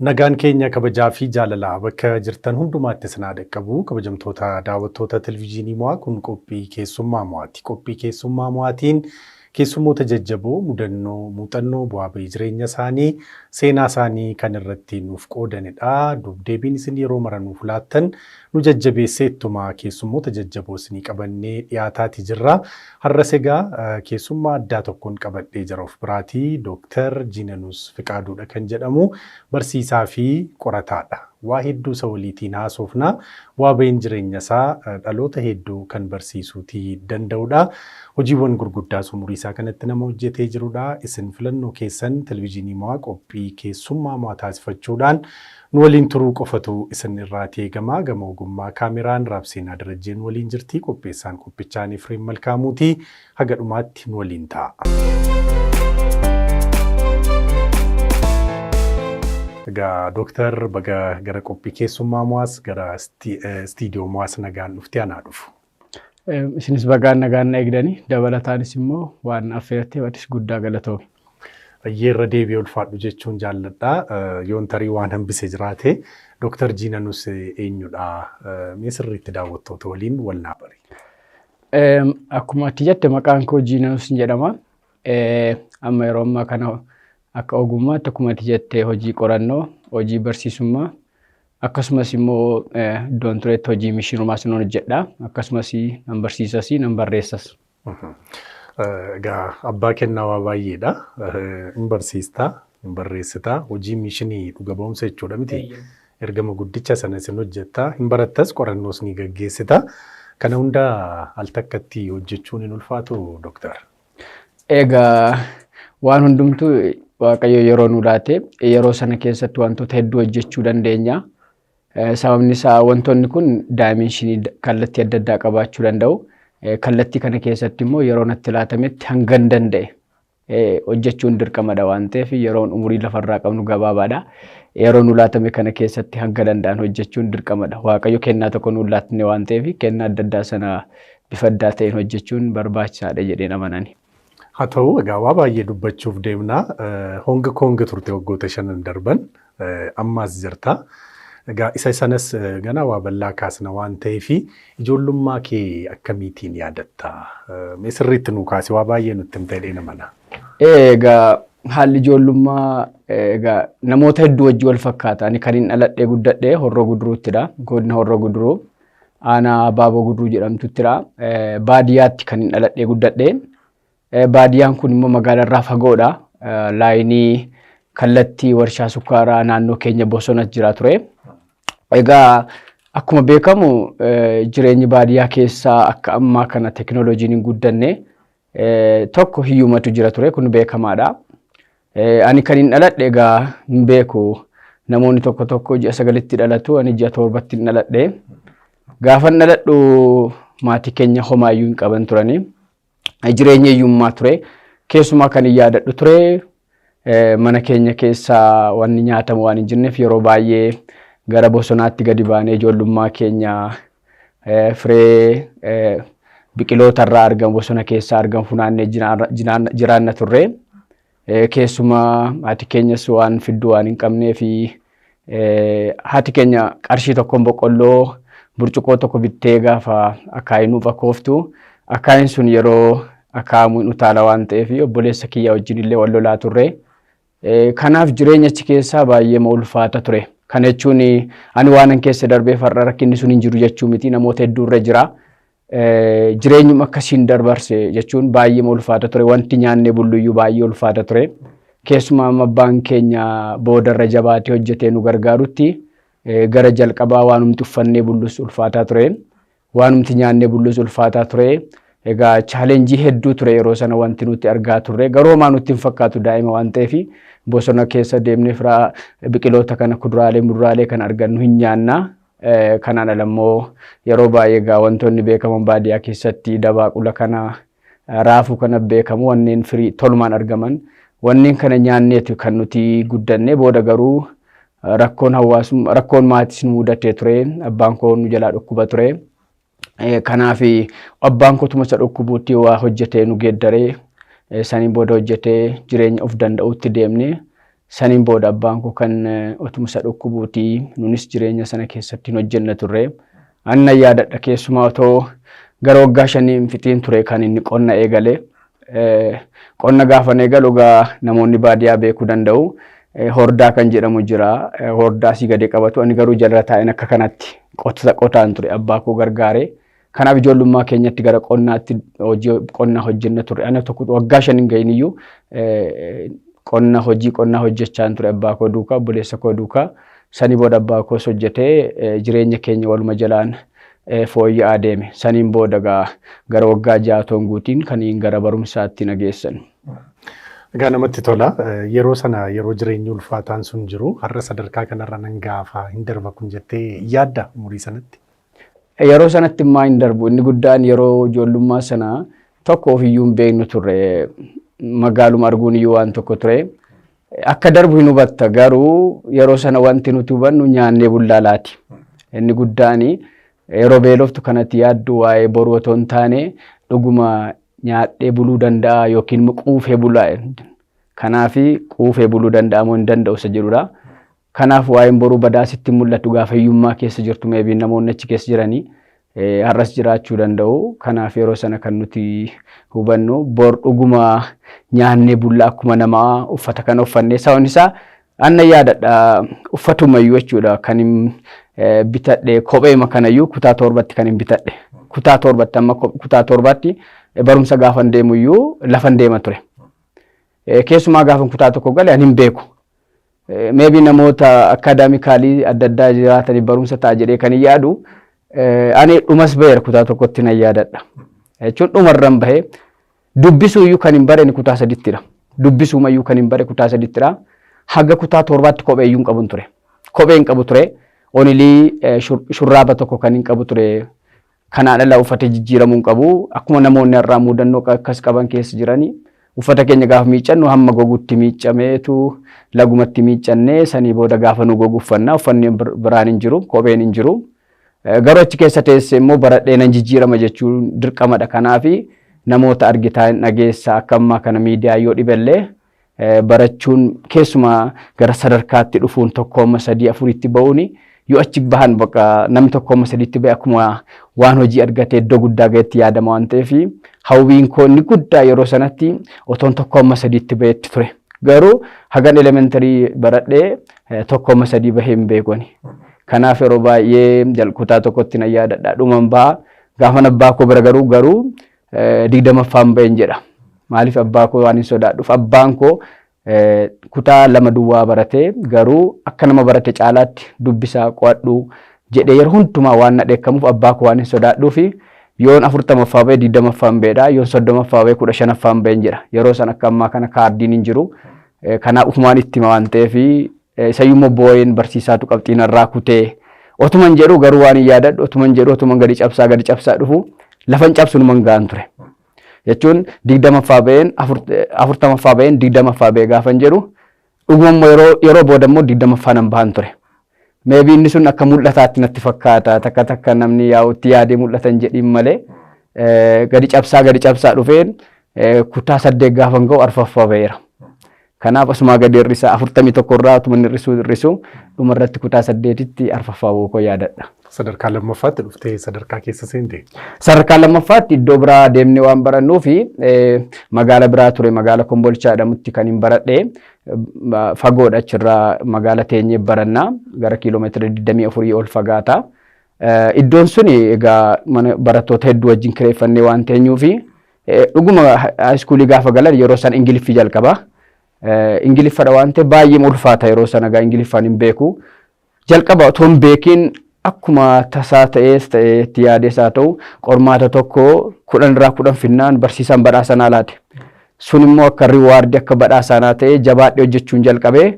Nagaan keenya kabajaa fi jaalalaa bakka jirtan hundumaatti isin haa dhaqqabu. Kabajamtoota daawwattoota televizyiinii Mo'aa, kun qophii keessummaa Mo'aati. Qophii keessummaa Mo'aatiin keessummoota jajjaboo mudannoo, muuxannoo, bu'aa bahii jireenya isaanii, seenaa isaanii kan irratti nuuf qoodanidha. Dubdeebiin isin yeroo mara nuuf laattan nu jajjabeessee ittuma keessummoota jajjaboo isinii qabannee dhiyaataati jirra. Har'as egaa keessummaa addaa tokkoon qabadhee jira of biraatii. Dooktar Jiinanuus Fiqaaduudha kan jedhamu, barsiisaa fi qorataadha. Waa hedduu isa waliitiin haasofna. Bu'aa bahiin jireenya isaa dhaloota hedduu kan barsiisuutii danda'udha. Hojiiwwan gurguddaas umurii isaa kanatti nama hojjetee jirudha. Isin filannoo keessan televizyiinii Mo'aa, qophii keessummaa Mo'aa taasifachuudhaan nu waliin turuu qofatu isin irraatii eegama. Gama ogummaa kaameraan Raabseenaa Darajjeen waliin jirti. Qopheessaan qophichaan Efreem Malkaamuuti. Haga dhumaatti nu waliin ta'a. Egaa Dooktar, baga gara qophii keessummaa Mo'aas, gara istiidiyoo Mo'aas nagaan dhuftee, anaa dhufu. Isinis bagaan nagaan na eegdanii, dabalataanis immoo waan affeertee atis guddaa galatoomi. Irra deebi'ee ulfaadhu jechuun jaalladha. Yoon tarii waan hambise jiraate, Dooktar Jiinanus eenyudha? Mee sirriitti daawwattoota waliin wal naa bari. Akkuma ati jette, maqaan koo Jiinanus jedhama. Amma yeroo ammaa kana akka ogummaatti, akkuma ati jette, hojii qorannoo, hojii barsiisummaa, akkasumas immoo iddoon turetti hojii mishinumaas nan hojjedha. Akkasumas nan barsiisas, nan barreessas. Egaa abbaa kennaa waa baay'eedha. Hin barsiistaa, hin barreessitaa, hojii mishinii dhuga ba'umsa jechuudha miti? Ergama guddicha sana isin hojjettaa, hin barattas, qorannoos ni gaggeessita. Kana hunda al takkatti hojjechuun hin ulfaatu, Dooktar? Egaa waan hundumtuu Waaqayyo yeroo nu laate, yeroo sana keessatti wantoota hedduu hojjechuu dandeenya. Sababni isaa wantoonni kun dimensionii, kallattii adda addaa qabaachuu danda'u. Kallattii kana keessatti immoo yeroo natti laatametti hangan danda'e hojjechuun dirqamadha waan ta'eef, yeroon umurii lafarraa qabnu gabaabaadha. Yeroo nu laatame kana keessatti hanga danda'an hojjechuun dirqamadha. Waaqayyo kennaa tokko nu laatne waan ta'eef, kennaa adda addaa sana bifa addaa ta'een hojjechuun barbaachisaadha jedheen amanani. Haa ta'u, egaa waa baay'ee dubbachuuf deemna. Hong Kong turte waggoota 5 darban, ammaas jirta. Egaa isa sanas ganaa waa bal'aa kaasna waan ta'eef, ijoollummaa kee akkamiitiin yaadatta? Mee sirriitti nuu kaasi, waa baay'ee nutti himta jedhee namana. Egaa haalli ijoollummaa egaa namoota hedduu wajjin wal fakkaata. Ani kan hin dhaladhee guddadhee Horroo Guduruuttidha. Godina Horroo Guduruu aanaa Baaboo Guduruu jedhamtuttidha. Baadiyyaatti kan hin dhaladhee guddadhee. Baadiyyaan kun immoo magaalarraa fagoodha. Lineii kallattii warshaa sukkaaraa naannoo keenya bosona jira ture. Egaa akkuma beekamu jireenyi baadiyyaa keessaa akka ammaa kana teekinooloojiin hin guddanne. Tokko hiyyumatu jira ture, kun beekamaadha. Ani kan hin dhaladhe egaa hin beeku. Namoonni tokko tokko ji'a 9tti dhalatu, ani ji'a 7tti hin dhaladhe. Gaafan dhaladhu maatii keenya homaayyuu hin qaban turanii. Jireenya hiyyummaa ture. Keessumaa kan hin yaadadhu ture, mana keenya keessaa wanni nyaatamu waan hin jirneef, yeroo baay'ee gara bosonaatti gadi baanee ijoollummaa keenya firee biqiloota irraa argamu, bosona keessaa argamu funaannee jiraanna turre. Keessumaa haati keenyas waan fidduu waan hin qabnee fi haati keenya qarshii tokkoon boqqolloo burcuqqoo tokko bittee gaafa akaayii nuuf akooftu, akaayiin sun yeroo akaa'amu hin utaala waan ta'eef obboleessa kiyya wajjin illee wal lolaa turre. Kanaaf jireenya achi keessaa baay'ee ulfaata ture. Kana jechuun ani waan keessa darbee farra rakkinni sun hin jiru jechuu miti, namoota hedduu irra jira. Jireenyuma akkasiin dabarse jechuun baay'ee ulfaata ture. Wanti nyaannee bulluyyuu baay'ee ulfaata ture. Keessumaa amma abbaan keenya boodarra jabaatee hojjetee nu gargaarutti, gara jalqabaa waanumti uffannee bullus ulfaataa ture. Waanumti nyaannee bullus ulfaataa ture. Egaa challengeii hedduu ture yeroo sana wanti nuti argaa turre. Garuu homaa nutti hin fakkaatu, daa'ima waan ta'eef bosona keessa deemnee firaa biqiloota kana, kuduraalee muduraalee kana argannu hin nyaanna. Kanaan ala immoo yeroo baay'ee egaa wantoonni beekaman baadiyyaa keessatti dabaaqula kana, raafuu kana beekamu, wanneen firii tolumaan argaman wanneen kana nyaanneetu kan nuti guddanne. Booda garuu rakkoon hawaasummaa, rakkoon maatis nu mudatee ture. Abbaan koo nu jalaa dhukkuba ture. Kanaaf abbaan kootuma isa dhukkubuutti waa hojjetee nu geeddaree, saniin booda hojjetee jireenya of danda'utti deemne. Saniin booda abbaan koo kan otuma isa dhukkubuutii nunis jireenya sana keessatti hin hojjenna turre. Annan yaadadha, keessumaa otoo gara waggaa 5 hin fixiin ture kan inni qonna eegale. Qonna gaafan eegalu egaa namoonni baadiyyaa beekuu danda'u. Hordaa kan jedhamu jira. Hordaa asii gadi qabatu. Ani garuu jala taa'een akka kanatti qotaan ture, abbaa koo gargaaree. Kanaaf ijoollummaa keenyatti gara qonnaatti hojii qonnaa hojjenna turre. Ani tokko waggaa 5 hin gahin iyyuu qonna hojii qonnaa hojjechaa ture abbaa koo duukaa, obboleessa koo duukaa. Sanii booda abbaa koos hojjetee jireenya keenya waluma jalaan fooyya'aa deeme. Saniin booda gara waggaa 6 toon guutiin kan gara barumsaatti na geessan. Egaa namatti tola. Yeroo sana, yeroo jireenyi ulfaataan sun jiru, har'a sadarkaa kanarra nan gaafa hin darba kun jettee yaadda umurii sanatti? Yeroo sanatti immoo hin darbu. Inni guddaan yeroo ijoollummaa sana tokko ofiyyuu hin beeknu turre. Magaaluma arguun iyyuu waan tokko ture. Akka darbu hin hubatta, garuu yeroo sana wanti nuti hubannu nyaannee bullaalaati. Inni guddaan yeroo beeloftu kanatti yaaddu waa'ee boruu otoo hin taane dhuguma nyaadhee buluu danda'a yookiin immoo quufee bulaa. Kanaaf quufee buluu danda'a moo hin danda'u isa jedhudha. Kanaaf waa'een boruu badaa sitti mul'atu gaafa hiyyummaa keessa jirtu. Maybe namoonni achi keessa jiranii har'as jiraachuu danda'u. Kanaaf yeroo sana kan nuti hubannu bor dhuguma nyaannee bullaa, akkuma namaa uffata kana uffannee, sababni isaa anna yaadadha, uffatumayyuu jechuudha kan hin bitadhe, kopheema kanayyuu kutaa 7tti kan hin bitadhe. Kutaa 7tti, amma kutaa 7tti barumsa gaafan deemuyyuu lafan deema ture. Keessumaa gaafan kutaa 1 gale ani hin beeku. Maybe namoota academically adda addaa jiraataniif barumsa ta'a jedhee kan hin yaadu, ani dhumas baheera kutaa 1tti nan yaadadha. Jechuun dhumarran bahee dubbisuu iyyuu kan hin bare kutaa 3ttidha. Dubbisuumayyuu kan hin bare kutaa 3ttidha. Haga kutaa 7tti kophee iyyuu hin qabun ture. Kophee hin qabu ture. Only shurraaba tokko kan hin qabu ture. Kanaan ala uffata jijjiiramuu hin qabu. Akkuma namoonni har'aa mudannoo akkas qaban keessa jiranii, uffata keenya gaafa miiccannu hamma gogutti miiccameetu lagumatti miiccannee, sanii booda gaafa nu gogu uffannaa. Uffanni biraan hin jiru, kopheen hin jiru. Garuu achi keessa teessee immoo baradhee nan jijjiirama jechuun dirqamadha. Kanaafi namoota argitaa hin dhageessa, akka ammaa kana miidiyaa yoo dhibellee barachuun, keessumaa gara sadarkaatti dhufuun, 1 amma 3 4tti ba'uuni, yoo achi bahan bakka namni 1 amma 3tti bahe akkuma waan hojii argatee iddoo guddaa gahetti yaadama waan ta'eef, hawwiin koo inni guddaa yeroo sanatti otoon 1 amma 3tti bahetti ture. Garuu hagan elementary baradhee 1 amma 3 bahee hin beekuni. Kanaaf yeroo baay'ee kutaa 1tti nan yaadadha. Dhuman baha, gaafan abbaa koo bira garuu 20ffaan baheen jedha. Maaliif? Abbaa koo waan hin sodaadhuuf. Abbaan koo kutaa 2 duwwaa baratee, garuu akka nama barate caalaatti dubbisaa qo'adhu jedhee yeroo hundumaa waan na dheekkamuuf, abbaa koo waan hin sodaadhuufi yoon 40ffaa bahee 20ffaan bahedha. Yoon 30ffaa bahee 15ffaan baheen jedha. Yeroo san akka ammaa kana kaardiin hin jiru. Kanaaf ufumaan itti hima waan ta'eef, isayyuu immoo boo'een barsiisaatu qabxii narraa kutee otuman jedhu, garuu waan hin yaadadhu, otuman jedhu, otuman gadi cabsaa gadi cabsaa dhufu, lafan cabsu numan ga'an ture. Jechuun 20ffaa baheen, 40ffaa baheen, 20ffaa bahee gaafan jedhu, dhuguma immoo yeroo booda immoo 20ffaa nan bahan ture. Maybe inni sun akka mul'ataatti natti fakkaata, takka takka namni yaa'utti yaadee mul'atan jedhiin malee, gadi cabsaa gadi cabsaa dhufeen kutaa 8 gaafan ga'u arfaffaa baheera. Kanaaf asumaa gadi hir'isaa, 41 irraa utuma inni hir'isuu hir'isuu dhumarratti kutaa 8tti arfaffaa bahuu koo yaadadha. Sadarkaa lammaffaatti dhuftee sadarkaa keessa seente. Sadarkaa lammaffaatti iddoo biraa deemnee waan barannuu fi magaala biraa ture, magaala Kombolchaa jedhamutti kan hin baradhe. Fagoodha, achirraa magaala teenyee barannaa gara kiiloomeetira 24 ol fagaata. Iddoon suni egaa mana barattoota hedduu wajjin kireeffannee waan teenyuufi, dhuguma high schoolii gaafa galan yeroo san Ingiliffii jalqaba. Ingiliffadha waan ta'eef baay'ee ulfaata yeroo sana, egaa Ingiliffaan hin beeku. Jalqaba otoo hin beekin, akkuma tasaa ta'ees ta'ee itti yaadees haa ta'u, qormaata tokko 10 irraa 10 finnaan barsiisaan badhaasa naa laate. Sun immoo akka rewardii, akka badhaasaa naa ta'ee, jabaadhee hojjechuun jalqabee,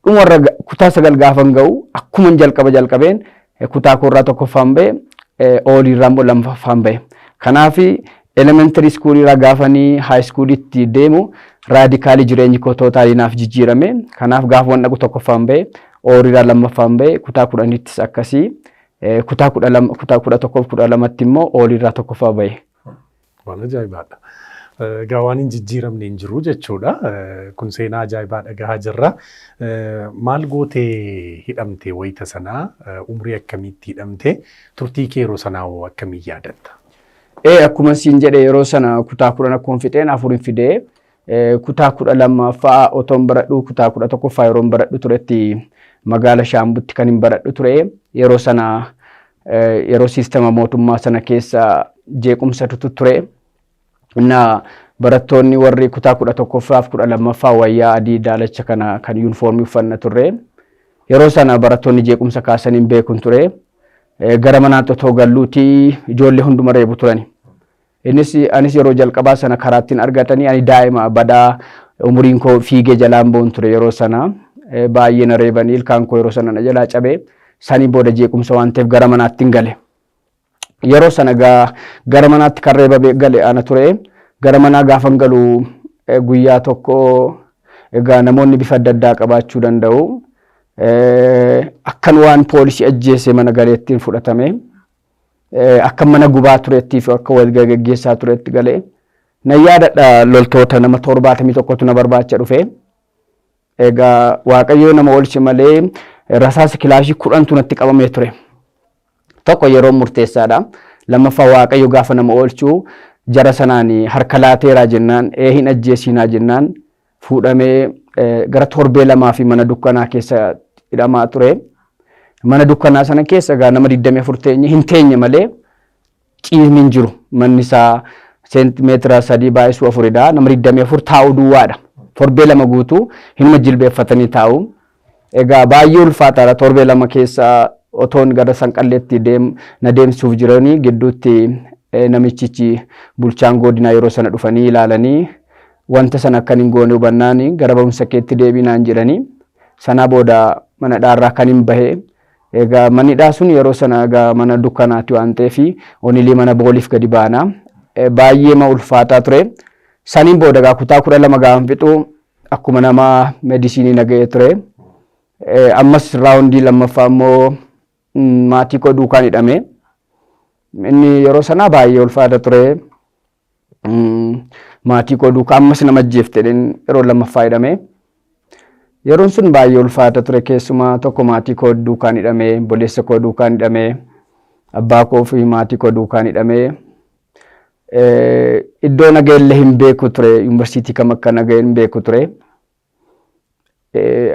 dhumarra kutaa 9 gaafan ga'u akkuma jalqaba jalqabeen kutaa koorraa tokkoffaan ba'e, ooliirraa immoo lammaffaan ba'e. Kanaaf elementary schoolirraa gaafanii high schoolitti deemu radically jireenyi koo totally naaf jijjiirame. Kanaaf gaafa waan dhaqu tokkoffaan ba'e, ooliirraa lammaffaan ba'e, kutaa 10ttis akkasii, kutaa 12, kutaa 11f 12tti immoo ooliirraa tokkoffaa ba'e. Waan ajaa'ibaadha. Egaa waan hin jijjiiramne hin jiru jechuudha. Kun seenaa ajaa'ibaa dhagahaa jirra. Maal gootee hidhamte wayita sanaa? Umrii akkamiitti hidhamte? Turtii kee yeroo sanaa hoo akkamii yaadatta? Akkuma siin jedhe, yeroo sana kutaa 10 akkuma fixeen afurin fidee, kutaa 12ffaa otoon baradhu, kutaa 11ffaa yeroon baradhu turetti, magaala Shaambutti kan hin baradhu ture. Yeroo sana, yeroo siistama mootummaa sana keessa jeequmsatu ture. Na barattoonni warri kutaa 11ffaa fi 12ffaa wayyaa adii daalacha kana kan yuunifoormii uffanna turre. Yeroo sana barattoonni jeequmsa kaasanii hin beekun ture. Gara manaatti otoo galluuti ijoollee hunduma reebu turani. Innis anis yeroo jalqabaa sana karaattiin argatanii, ani daa'ima badaa umuriin koo fiigee jalaan ba'uun ture yeroo sana. Baay'ee na reebanii, ilkaan koo yeroo sana na jalaa cabee, sanii booda jeequmsa waan ta'eef gara manaatti hin gale. Yeroo sana gara manaatti kan reebamee gale ana ture. Gara manaa gaafan galu guyyaa tokko egaa namoonni bifa adda addaa qabaachuu danda'u. Akkan waan poolisii ajjeese mana galeettiin fudhatame. Akka mana gubaa turettii fi akka wal gaggeessaa turetti galee. Nan yaadadha, loltoota nama 71tu na barbaacha dhufe. Egaa Waaqayyo nama oolche malee rasaasa kilaashii 10tu natti qabamee ture. Tokko, yeroo murteessaadha. Lammaffaa, Waaqayyo gaafa nama oolchu jara sanaan harka laateeraa jennaan, ee hin ajjeesinaa jennaan, fuudhamee gara torbee lamaa fi mana dukkanaa keessa hidhamaa ture. Mana dukkanaa sana keessa egaa nama 24 teenye, hin teenye malee ciisni hin jiru. Manni isaa seentimeetira 3 baay'isuu 4dha. Nama 24 taa'uu duwwaadha. Torbee 2 guutuu hinuma jilbeeffatanii taa'u. Egaa baay'ee ulfaataadha. Torbee 2 keessa otoon gara Sanqalleetti deem na deemsuuf jiranii gidduutti namichichi bulchaan godinaa yeroo sana dhufanii ilaalanii, wanta sana akkan hin goone hubannaan, gara barumsa keetti deebii naan jedhanii, sanaa booda mana dhaarraa kan hin bahe. Egaa manni hidhaa sun yeroo sana egaa mana dukkanaati waan ta'eef onilii mana booliif gadi baana. Baay'ee ma ulfaataa ture. Saniin booda egaa kutaa 12 gaafa fixu akkuma nama medisiinii na ga'ee ture. Ammas round lammaffaa immoo maatii koo duukaan hidhame. Inni yeroo sanaa baay'ee ulfaata ture. Maatii koo duukaa ammas nama ajjeefte yeroo lammaffaa hidhame. Yeroon sun baay'ee ulfaata ture. Keessumaa tokko maatii koo duukaan hidhame, obboleessa koo duukaan hidhame, abbaa koo fi maatii koo duukaan hidhame. Iddoo naga'ellee hin beeku ture, yuunivarsiitii kam akka naga'e hin beeku ture.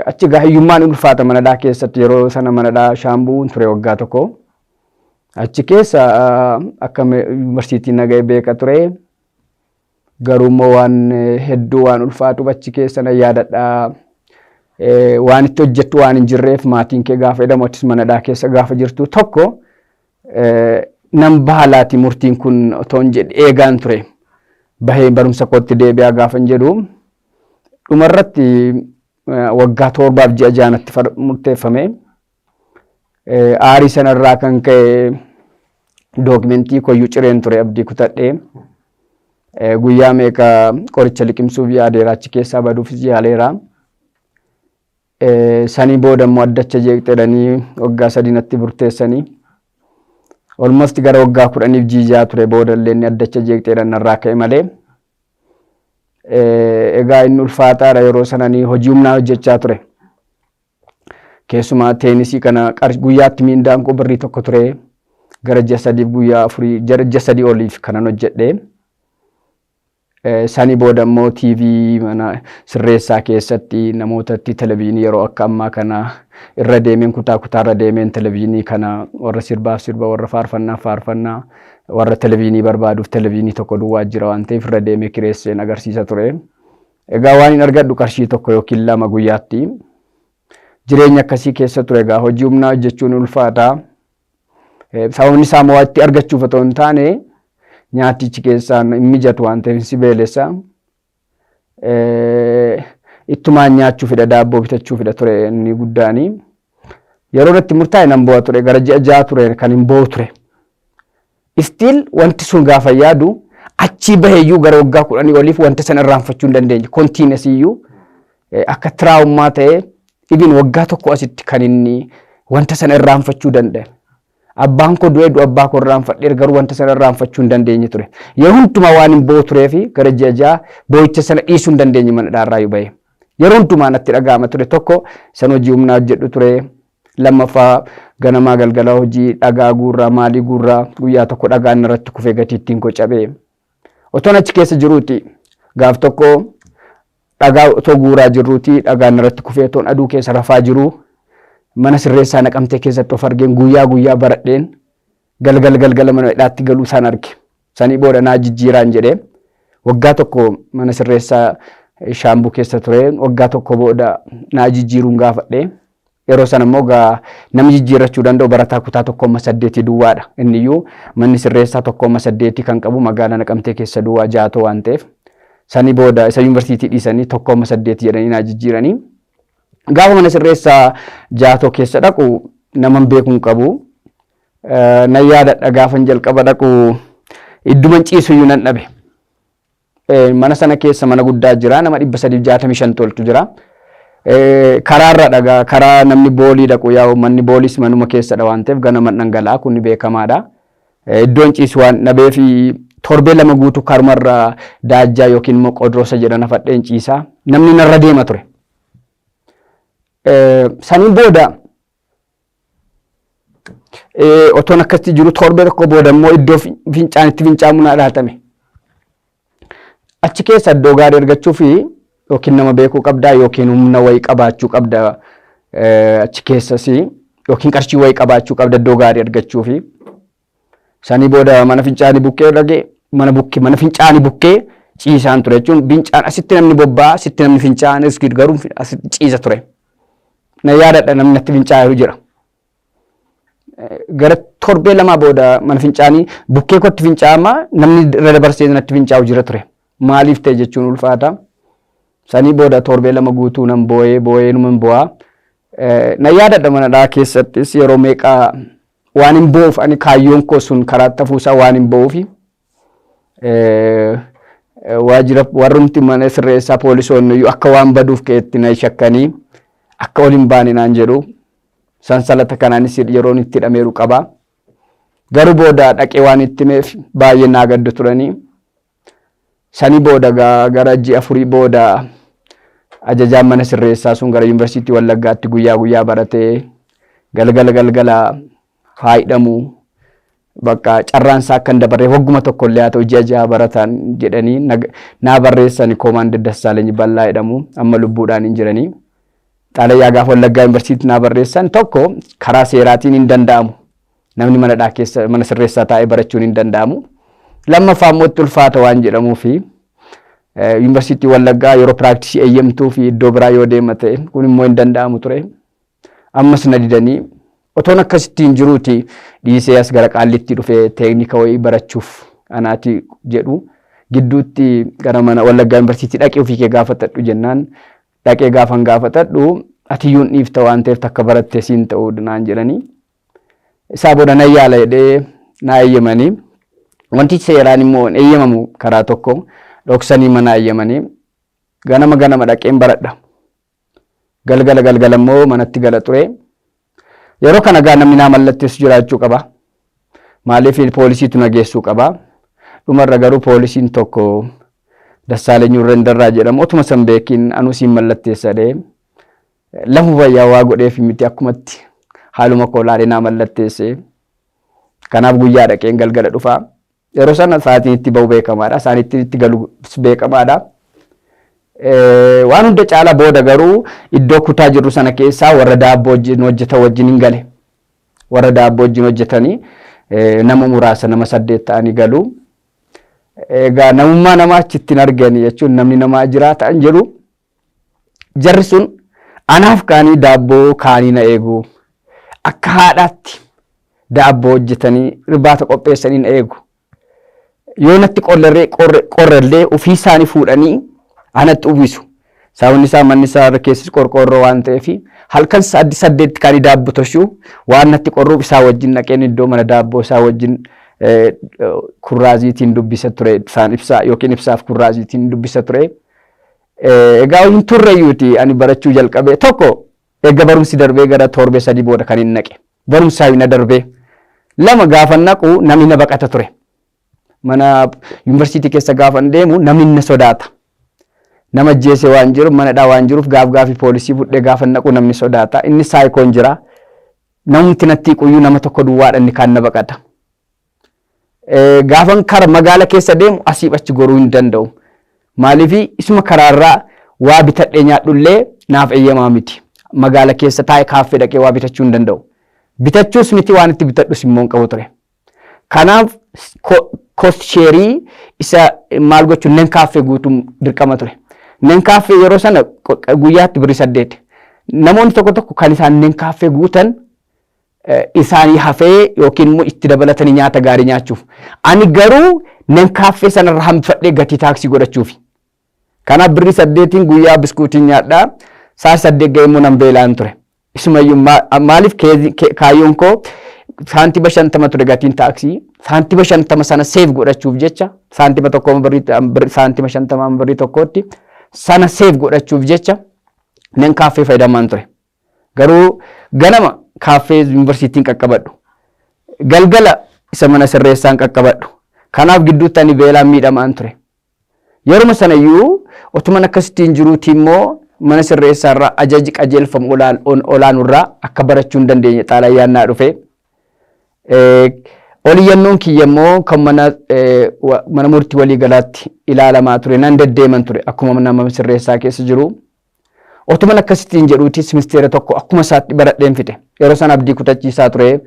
Achi egaa hiyyummaan ulfaata manadhaa keessatti. Yeroo sana manadhaa Shaambuu ture waggaa tokko. Achi keessa akka yuunivarsiitii naga'e beeka ture. Garuu immoo waan hedduu waan ulfaatuuf achi keessa na yaadadha. Waan itti hojjettu waan hin jirreef, maatiin kee gaafa jedhamu, achis manadhaa keessa gaafa jirtu, tokko nan baalaati murtiin kun otoo hin jedhe eegaan ture. Bahee barumsa kootti deebi'aa gaafa hin jedhu, dhumarratti waggaa 7f ji'a 6natti murteeffame. Aarii sanarraa kan ka'e dookimentii koyyuu cireen ture, abdii kutadhee. Guyyaa meeqa qoricha liqimsuuf yaadeera, achi keessaa baduufis yaaleera. Sanii booda immoo addacha jeeqxedhanii waggaa 3 natti murteessanii. Almost gara waggaa 10f jiijaa ture booda illee inni addacha jeeqxeedhaan narraa ka'e malee. Egaa inni ulfaataadha. Yeroo sananii hojii humnaa hojjechaa ture. Keessumaa teenisii kana guyyaatti miindaan koo birrii 1 ture. Gara ji'a 3f guyyaa 4, gara ji'a 3 oliif kanan hojjedhe. Sanii booda immoo TV mana sirreessaa keessatti namootatti televizyiinii yeroo akka ammaa kana irra deemeen, kutaa kutaarra deemeen televizyiinii kana warra sirbaaf sirba, warra faarfannaaf faarfannaa, warra televizyiinii barbaaduuf televizyiinii tokko duwwaa jira waan ta'eef irra deemee kireesseen agarsiisa ture. Egaa waan hin argadhu qarshii 1 yookiin 2 guyyaatti. Jireenya akkasii keessa ture. Egaa hojii humnaa hojjechuun ulfaata. Sababni isaa immoo itti argachuuf otoo hin taane nyaatichi keessaan hin mijatu waan ta'eef si beelessa. Ittumaan nyaachuu fedha, daabboo bitachuu fedha ture inni guddaani. Yeroo irratti murtaa'e nan bu'a ture, gara ji'a 6 ture kan hin bo'u ture. Still wanti sun gaafa yaadu, achii baheeyyuu gara waggaa 10 oliif wanta sana irraanfachuu hin dandeenye. Continuous iyyuu akka trauma ta'ee, even waggaa tokko asitti kan inni wanta sana irraanfachuu danda'e. Abbaan koo du'ee du'a abbaa koo irraanfadheera garuu wanta sana irraanfachuu hin dandeenye ture. Yeroo hundumaa waan hin boo'u turee fi gara ji'a ja'a boo'icha sana dhiisuu hin dandeenye mana hidhaarraa yoo ba'e. Yeroo hundumaa natti dhaga'ama ture tokko san hojii humnaa hojjedhu ture. Lammaffaa ganamaa galgala hojii dhagaa guurraa maalii guurraa guyyaa tokko dhagaan irratti kufee gatiittiin koo cabee. Otoon achi keessa jiruuti gaaf tokko dhagaa otoo guuraa jirruuti dhagaan irratti kufee otoon aduu keessa rafaa jiruu mana sirreessaa Naqamtee keessatti of argeen guyyaa guyyaa baradheen galgala galgala mana hidhaatti galuu isaan arge. Sanii booda naa jijjiiraan jedhee waggaa tokko mana sirreessaa Shaambuu keessa ture. Waggaa tokko booda naa jijjiiruun gaafadhe. Yeroo sana immoo gaa namni jijjiirrachuu danda'u barataa kutaa 1-8 duwwaadha. Inni iyyuu manni sirreessaa 1-8 kan qabu magaalaa Naqamtee keessa duwwaa jaatoo waan ta'eef. Sanii booda isa yuunivarsiitii dhiisanii 1-8 jedhanii naa jijjiiranii. Gaafa mana sirreessaa jaatoo keessa dhaqu naman beeku hin qabu. Nan yaadadha gaafan jalqaba dhaqu idduman ciisuyyuu nan dhabe. Mana sana keessa mana guddaa jira nama 365 toltu jira. Karaarra dhagaa karaa namni boolii dhaqu yaa'u manni booliis manuma keessadha waan ta'eef ganama dhangala'aa kun beekamaadha. Iddoon ciisu waan dhabee fi torbee lama guutuu karumarra daajjaa yookiin immoo qodroosa jedhan hafadheen ciisaa namni narra deema ture. Saniin booda otoon akkasitti jiru torbee tokko booda immoo iddoo fincaan itti fincaamu naa laatame. Achi keessa iddoo gaarii argachuu fi yookiin nama beekuu qabdaa yookiin humna wayii qabaachuu qabda achi keessas yookiin qarshii wayii qabaachuu qabda iddoo gaarii argachuu fi sanii booda mana fincaanii bukkee dhaqee mana bukkee mana fincaanii bukkee ciisaan ture jechuun fincaan asitti namni bobba'aa asitti namni fincaa'an garuu asitti ciisa ture. Na yaadadha namni natti fincaa'eeru jira. Gara torbee lamaa booda mana fincaanii bukkee kootti fincaa'ama namni irra dabarsee natti fincaa'u jira ture. Maaliif ta'e jechuun ulfaata. Sanii booda torbee lama guutuu nan boo'ee boo'ee numan boo'aa. Na yaadadha mana dhaa keessattis yeroo meeqaa waan hin boo'uuf ani kaayyoon koo sun karaatti hafuusaa waan hin boo'uufi. Waajjira warrumti mana sirreessaa poolisoonni iyyuu akka waan baduuf ka'etti na shakkanii akka ol hin baane naan jedhu. Sansalata kanaanis yeroon itti hidhameeru qaba. Garuu booda dhaqee waan itti himeef baay'ee naa gaddu turanii. Sanii booda gara ji'a afurii booda ajajaan mana sirreessaa sun gara yuunivarsiitii Wallaggaatti guyyaa guyyaa baratee galgala galgala haa hidhamu. Bakka carraan isaa akka hin dabarreef wagguma tokko illee haa ta'u ji'a ja'a barataan jedhanii naa barreessan Koomaandar Dassaalany Ballaa jedhamu amma lubbuudhaan hin jiranii. Xaalayaa gaafa Wallaggaa Yuunivarsiitii naa barreessan tokko karaa seeraatiin hin danda'amu. Namni mana dhaa keessa mana sirreessaa taa'ee barachuun hin danda'amu. Lammaffaa immoo itti ulfaata waan jedhamuu fi Yuunivarsiitii Wallaggaa yeroo piraaktisii eeyyamtuu fi iddoo biraa yoo deema ta'e kun immoo hin danda'amu ture. Ammas na didanii otoon akkasittiin jiruuti dhiisee as gara Qaallitti dhufee teeknika wayii barachuuf anaati jedhu gidduutti gara mana Wallaggaa Yuunivarsiitii dhaqee ofii kee gaafatadhu jennaan dhaqee gaafan gaafatadhu atiyyuu hin dhiifta waan ta'eef takka barattee siin ta'uu naan jedhanii. Isaa booda nan yaala jedhee naa eeyyamanii. Wanti seeraan immoo hin eeyyamamu karaa tokko dhoksanii mana eeyyamanii ganama ganama dhaqeen baradha. Galgala galgala immoo manatti gala ture. Yeroo kana gaa namni naa mallatteessu jiraachuu qaba. Maaliif poolisiitu na geessuu qaba. Dhumarra garuu poolisiin tokko Dassaaleny Urrendarraa jedhamu otuma san beekin anuu siin mallatteessa jedhee lafa fayyaa waa godheef miti akkumatti haaluma koo laalee naa mallatteesse. Kanaaf guyyaa dhaqeen galgala dhufa. Yeroo sana sa'aatiin itti ba'u beekamaadha. Sa'aatiin itti galu beekamaadha. Waan hunda caalaa booda garuu iddoo kutaa jirru sana keessaa warra daabboo wajjin hojjetan wajjin hin gale. Warra daabboo wajjin hojjetanii nama muraasa nama 8 ta'anii galu. Egaa namummaa namaa achitti hin argani jechuun namni namaa jiraata hin jedhu. Jarri sun anaaf kaanii daabboo kaanii na eegu. Akka haadhaatti daabboo hojjetanii irbaata qopheessanii na eegu. Yoo natti qorrellee ofii isaanii fuudhanii anatti uwwisu. Sababni isaa manni isaa irra keessis qorqoorroo waan ta'eef halkan sa'aatii 8 kaanii daabboo toshuu waan natti qorruuf isaa wajjin dhaqeen iddoo mana daabboo isaa wajjin kurraaziitiin dubbisa ture isaan ibsaa yookiin ibsaaf kurraaziitiin dubbisa ture. Egaa hin turreyyuuti ani barachuu jalqabe tokko eega barumsi darbee gara torbee 3 booda kan hin naqe. Barumsaa na darbee. Lama gaafa naqu namni na baqata ture. Mana yuunivarsiitii keessa gaafa deemu namni na sodaata. Nama ajjeese waan jiru manadhaa waan jiruuf gaaf gaafii poolisii fudhee gaafa naqu namni sodaata. Inni saayikoon jira. Namumti natti quyyuu nama tokko duwwaadha, inni kaan na baqata. Gaafan kara magaala keessa deemu asiif achi goruu hin danda'u. Maaliif isuma karaarraa waa bitadhee nyaadhullee naaf eeyyamaa miti. Magaala keessa taa'ee kaaffee dhaqee waa bitachuu hin danda'u. Bitachuus miti, waan itti bitadhus immoo hin qabu ture. Kanaaf cost share isa maal gochuun nan kaaffee guutuun dirqama ture. Nan kaaffee yeroo sana guyyaatti birrii 8. Namoonni tokko tokko kan isaan nan kaaffee guutan isaanii hafee yookiin immoo itti dabalatanii nyaata gaarii nyaachuuf. Ani garuu nan kaaffee sanarra hambifadhee gatii taaksii godhachuufi. Kanaaf birrii 8n guyyaa biskuutiin nyaadhaa. Sa'a 8 ga'ee immoo nan beelaan ture. Isumayyuu maaliif kaayyoon koo saantima 50 ture gatiin taaksii. Saantima 50 sana save godhachuuf jecha, saantima 1 birrii, saantima 50 birrii 1tti sana save godhachuuf jecha nan kaaffee fayyadamaan ture. Garuu ganama kaaffee yuunivarsiitiin qaqqabadhu. Galgala isa mana sirreessaan qaqqabadhu. Kanaaf gidduutti ani beelaan miidhamaan ture. Yeruma sanayyuu otuman akkasittiin jiruuti immoo mana sirreessaarraa ajaji qajeelfamu olaanurraa akka barachuu hin dandeenye xaalayyaan naa dhufe. Oliyyannoon kiyya immoo kan mana murtii waliigalaatti ilaalamaa ture, nan deddeeman ture akkuma nama sirreessaa keessa jiru. Otuman akkasittiin jedhuuti simisteera tokko akkuma isaatti baradheen fixe. Yeroo sana abdii kutachiisaa ture.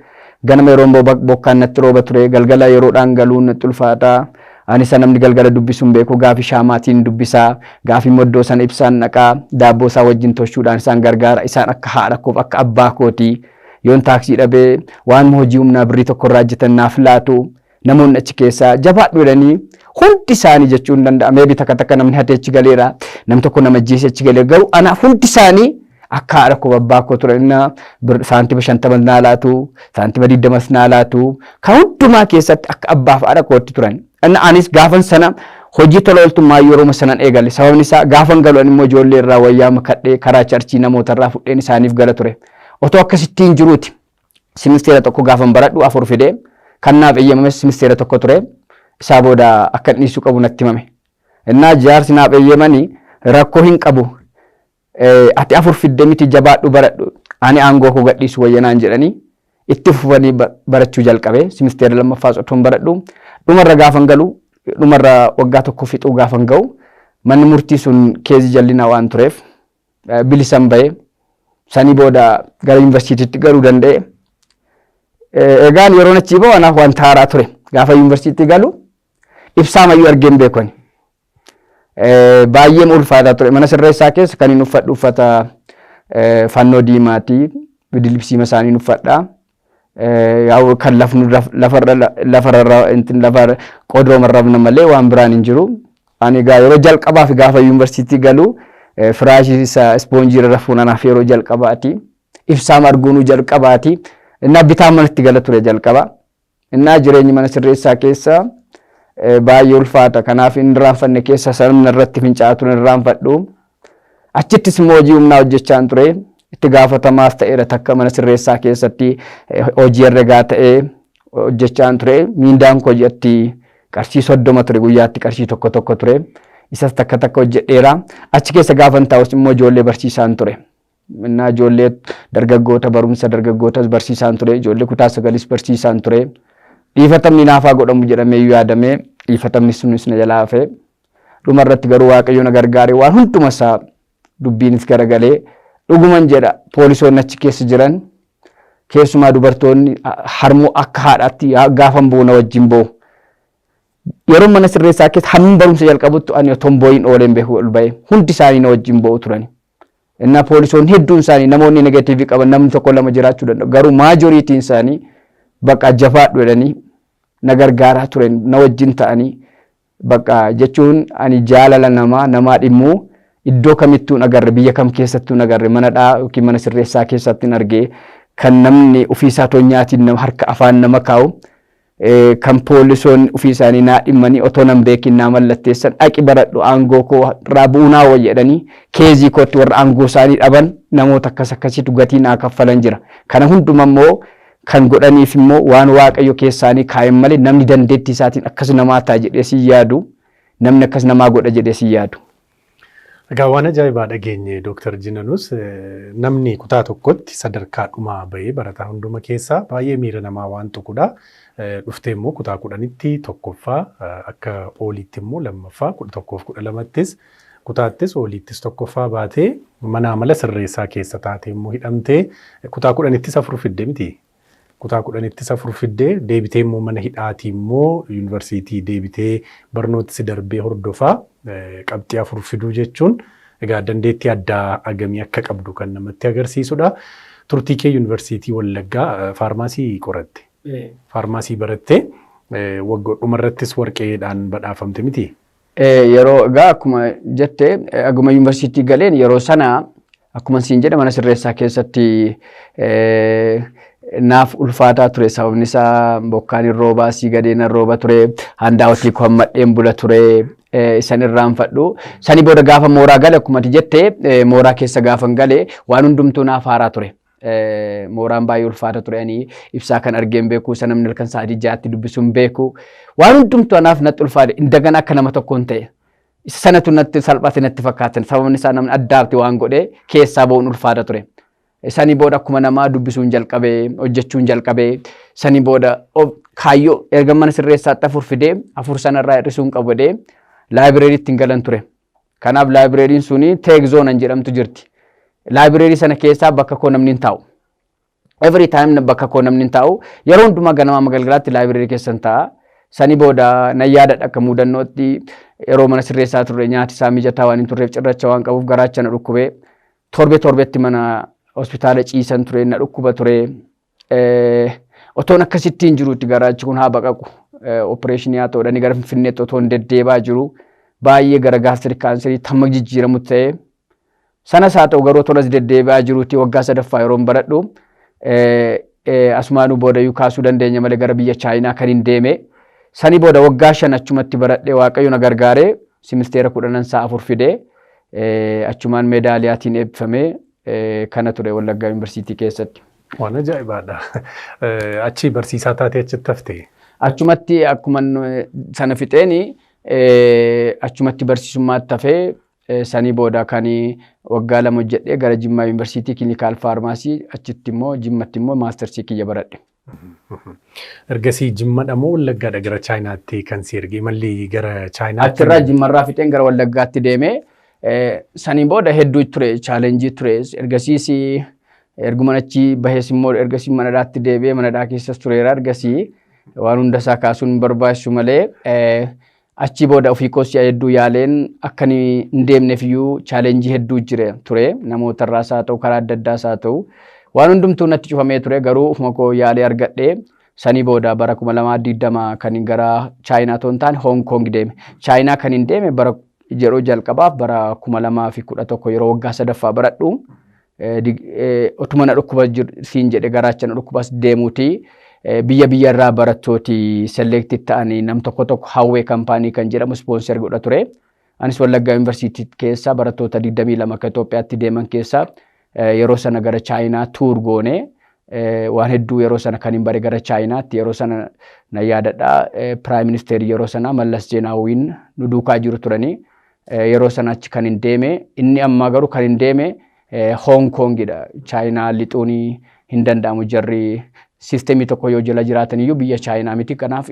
Ganama yeroo bokkaan natti rooba ture. Galgala yeroodhaan galuun natti ulfaataa. Ani isa namni galgala dubbisuun beeku gaafii shaamaatiin dubbisaa. Gaafii moddoo sana ibsaan naqaa. Daabboo isaa wajjin toshuudhaan isaan gargaara. Isaan akka haadha koof akka abbaa kooti. Yoon taaksii dhabee waan hojii humnaa birrii 1 irraa hojjetan naaf laatu. Namoonni achi keessaa jabaadhu jedhanii hundi isaanii jechuun danda'a. Maybe takka takka namni hatee achi galeera. Nam tokko nama ajjeesee achi galeera. Garuu anaaf hundi isaanii akka haadha koo abbaa koo ture. Inni saantima 50 naa laatu, saantima 20s naa laatu. Kan hundumaa keessatti akka abbaaf haadha kootti turan. Inni anis gaafan sana hojii tola ooltummaa yeroo sanan eegale. Sababni isaa gaafan galu ani immoo ijoollee irraa wayyaa makadhee karaa churchii namoota irraa fudheen isaaniif gala ture. Otoo akkasittiin jiruuti. Simisteera tokko gaafan baradhu 4 fidee, kan naaf eeyyamames simisteera tokko ture. Isaa booda akka dhiisuu qabu natti himame. Innaa jaarsi naaf eeyyamanii rakkoo hin qabu. Ati 4 fidde miti, jabaadhu baradhu, ani aangoo koo gadhiisu wayyanaan jedhanii itti fufanii barachuu jalqabe. Simisteera lammaffaas otoon baradhu dhumarra gaafan galu, dhumarra waggaa tokko fixuu gaafan ga'u, manni murtii sun case jallinaa waan tureef bilisan ba'e. Sanii booda gara yuunivarsiitiitti galuu danda'e. Egaan yeroon achii ba'u anaaf wanta haaraa ture. Gaafa yuunivarsiitii galu ibsaa mayyuu argeen beeku ani. Baay'ee ulfaataa ture. Mana sirreessaa keessa kan inni uffadhu uffata fannoo diimaati. Bidilibsiima isaanii uffadha. Kan lafnu lafarra lafarra lafa qodooma rafna malee waan biraan hin jiru. Ani egaa yeroo jalqabaaf gaafa yuunivarsiitii galu firaashii isa ispoonjii irra rafuun anaaf yeroo jalqabaati. Ibsaa arguunuu jalqabaati. Innaa bitaa manatti gala ture jalqaba. Innaa jireenyi mana sirreessaa keessa baay'ee ulfaata. Kanaaf hin irraanfanne keessa sabni irratti fincaa'aa ture hin irraanfadhu. Achittis immoo hojii humnaa hojjechaan ture. Itti gaafatamaas ta'eera, takka mana sirreessaa keessatti hojii herregaa ta'ee hojjechaan ture. Miindaan koo ji'atti qarshii 30 ture, guyyaatti qarshii 1 tokko ture. Isas takka takka hojjedheera. Achi keessa gaafan taa'us immoo ijoollee barsiisaan ture. Innaa ijoollee dargaggoota, barumsa dargaggootas barsiisaan ture. Ijoollee kutaa sagalis barsiisaan ture. Dhiifatamni naafaa godhamu jedhamee yaadamee dhiifatamni sunis na jalaa hafe. Dhumarratti garuu Waaqayyo na gargaare, waan hunduma isaa dubbiinis garagalee. Dhuguman jedha, poolisoonni achi keessa jiran, keessumaa dubartoonni harmoo akka haadhaatti gaafan bo'u na wajjin bo'u. Yeroo mana sirreessaa keessa hamma barumsa jalqabuttu ani otoo hin boo'in ooleen beeku ol ba'e, hundi isaanii na wajjin bo'u turani. Innaa poolisoonni hedduun isaanii, namoonni negative qaban namni tokko lama jiraachuu danda'u. Garuu majorityn isaanii bakka jabaadhu jedhanii na gargaaraa turan, na wajjin ta'anii. Bakka jechuun ani jaalala namaa namaa dhimmuu iddoo kamittuu hin agarre, biyya kam keessattuu hin agarre, mana dhaa yookiin mana sirreessaa keessatti hin argee, kan namni ofiisaa tonyaatiin nama harka afaan nama kaa'u, kan poolisoonni ofii isaanii naa dhimmanii otoo nan beekin naa mallatteessan, dhaqi baradhu, aangoo koo irraa bu'uu naa wayya jedhanii case kootti warra aangoo isaanii dhaban, namoota akkas akkasiitu gatii naa kaffalan jira. Kana hunduma immoo Kan godhaniif immoo waan Waaqayyo keessaanii kaa'en malee namni dandeettii isaatiin akkas namaa ta'a jedhee si yaadu, namni akkas namaa godha jedhee si yaadu. Egaa waan ajaa'ibaa dhageenye, Dooktar Jinanus. Namni kutaa tokkotti sadarkaa dhumaa bahee barataa hunduma keessaa baay'ee miira namaa waan tuqudha. Dhuftee immoo kutaa 10tti tokkoffaa, akka ooliitti immoo lammaffaa, 11f 12ttis kutaattis ooliittis tokkoffaa baatee, mana amala sirreessaa keessa taatee immoo hidhamtee kutaa 10ttis 4 fidde miti. Kutaa 10ttis 4 fiddee deebitee immoo mana hidhaatii immoo yuunivarsiitii deebitee barnooti si darbee hordofaa qabxii 4 fiduu jechuun egaa dandeettii addaa agamii akka qabdu kan namatti agarsiisudha. Turtii kee Yuunivarsiitii Wallaggaa faarmaasii qoratte. Faarmaasii barattee waggoodhuma irrattis warqeedhaan badhaafamte miti? Yeroo egaa akkuma jette, aguma yuunivarsiitii galeen yeroo sana akkuma siin jedhe mana sirreessaa keessatti naaf ulfaataa ture. Sababni isaa bokkaan hin roobaa, sii gadeen hin rooba ture, handaawwatii koo hammadheen bula ture, isan irraanfadhu. Sanii booda gaafa mooraa gale, akkuma ati jette, mooraa keessa gaafa gale waan hundumtuu naaf haaraa ture. Mooraan baay'ee ulfaata ture. Ani ibsaa kan argeen beeku, isa namni halkan sa'aatii 6tti dubbisuun beeku. Waan hundumtuu anaaf natti ulfaate, indagana akka nama tokkoon ta'e. Isa sanatu natti salphate natti fakkaatan. Sababni isaa namni addaabti waan godhee keessaa ba'uun ulfaata ture. Sanii booda akkuma namaa dubbisuun jalqabee, hojjechuun jalqabee, sanii booda kaayyoo erga mana sirreessaatti 4 fidee 4 sanarraa hir'isuun qabu jedhee laayibireeriitti hin galan ture. Kanaaf laayibireeriin suni tech zone jedhamtu jirti. Laayibireerii sana keessaa bakka koo namni hin taa'u. Every time bakka koo namni hin taa'u. Yeroo hundumaa ganama galgalaatti laayibireerii keessa hin taa'a. Sanii booda nan yaadadha, akka mudannootti yeroo mana sirreessaa turre nyaati isaa mijataa waan hin turreef, cirracha waan qabuuf garaacha na dhukkubee torbe torbetti mana hospitaala ciisan ture, na dhukkuba ture. Otoon akkasittiin jirutti garaachi kun haa baqaqu, opereeshinii haa ta'uudhaan gara Finfinneetti otoon deddeebaa jiru baay'ee gara gastric cancerii tamma jijjiiramu ta'e. Sanas haa ta'u garuu otoon as deddeebi'aa jirutti waggaa sadaffaa yeroon baradhu, asumaanuu boodayyuu kaasuu dandeenya malee, gara biyya Chaayinaa kan hin deeme. Sanii booda waggaa 5 achumatti baradhee, Waaqayyo na gargaaree simisteera 10n isaa 4 fidee achumaan meedaaliyaatiin eebbifamee kana ture Wallaggaa Yuunivarsiitii keessatti. Waan ajaa'ibaadha. Achi barsiisaa taatee achitti haftee? Achumatti akkuma sana fixeeni achumatti barsiisummaatti hafee, sanii booda kan waggaa 2 hojjedhee gara Jimmaa Yuunivarsiitii clinical pharmacy, achitti immoo Jimmatti immoo maastarsii kiyya baradhe. Ergasii Jimmadha moo Wallaggaadha gara Chaayinaatti kan si erge? Imalli gara Chaayinaatti? Achirraa Jimmarraa fixeen gara Wallaggaatti deemee, saniin booda hedduu ture, challenge ture. Ergasiis erguma achi bahees immoo ergasii manadhaatti deebi'ee manadhaa keessas tureera. Ergasii waan hunda isaa kaasuun hin barbaachisu malee, achi booda ofii koos hedduu yaaleen akka hin deemneef iyyuu challenge hedduu jire ture. Namoota irraas haa ta'u, karaa adda addaas haa ta'u, waan hundumtuu natti cufamee ture. Garuu ofuma koo yaalee argadhee, sanii booda bara 2020 kan gara Chaayinaa otoo hin taane Hong Kong deeme. Chaayinaa kan hin deeme bara yeroo jalqabaaf bara 2011 yeroo waggaa sadaffaa baradhu, otuma na dhukkuba siin jedhe, garaacha na dhukkubas deemuuti. Biyya biyyarraa barattooti select ta'anii nam tokko tokko Huawei company kan jedhamu sponsor godha ture. Anis Wallaggaa Yuunivarsiitii keessa barattoota 22 akka Itoophiyaatti deeman keessa yeroo sana gara Chaayinaa tour goone. Waan hedduu yeroo sana kan hin bare gara Chaayinaatti yeroo sana na yaadadha. Prime Minister yeroo sana Mallas Zeenaawwiin nu duukaa jiru turanii. Yeroo sana achi kan hin deeme. Inni ammaa garuu kan hin deeme Hong Kongidha. Chaayinaa lixuun hin danda'amu, jarri siisteemii tokko yoo jala jiraatan iyyuu biyya Chaayinaa miti. Kanaaf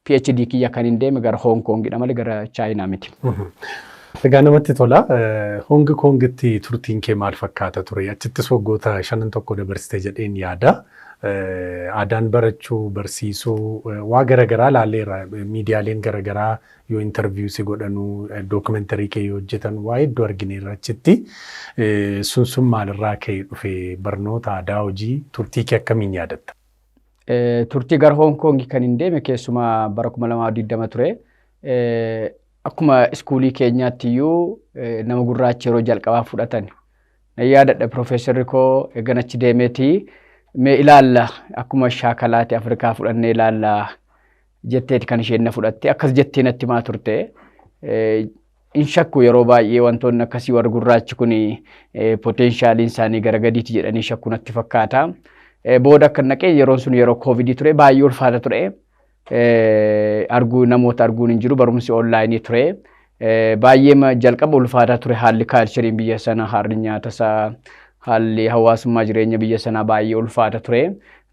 PhD kiyya kan hin deeme gara Hong Kongidha malee gara Chaayinaa miti. Egaa namatti tola. Hong Kongitti turtiin kee maal fakkaata ture? Achittis waggoota shanan tokko dabarsite jedheen yaada. Aadaan barachuu, barsiisuu, waa garaagaraa laalleerra. Miidiyaaleen garaagaraa yoo interview si godhanuu, dookumentarii kee yoo hojjetan waa hedduu argineerra achitti. Sun sun maalirraa ka'ee dhufe? Barnoota, aadaa, hojii, turtii kee akkamiin yaadatta? Turtii gara Hong Kong kan hin deeme keessumaa bara 2020 ture. Akkuma iskuulii keenyaatti iyyuu nama gurraacha yeroo jalqabaa fudhatan. Na yaadadha, piroofeesarri koo eegan achi deemeeti, "Mee ilaalla, akkuma shaakalaati Afrikaa fudhannee ilaalla," jetteeti kan isheen na fudhatte. Akkas jettee natti himaa turte. In shakku yeroo baay'ee wantoonni akkasii, warri gurraachi kun potentialiin isaanii gara gadiiti jedhanii shakku natti fakkaata. Booda akka naqee yeroon sun yeroo Koovidii ture, baay'ee ulfaata ture. Arguu namoota arguun hin jiru, barumsi onlaayinii ture. Baay'ee jalqaba ulfaataa ture haalli cultureiin biyya sana, haalli nyaata isaa, haalli hawaasummaa jireenya biyya sanaa baay'ee ulfaata ture.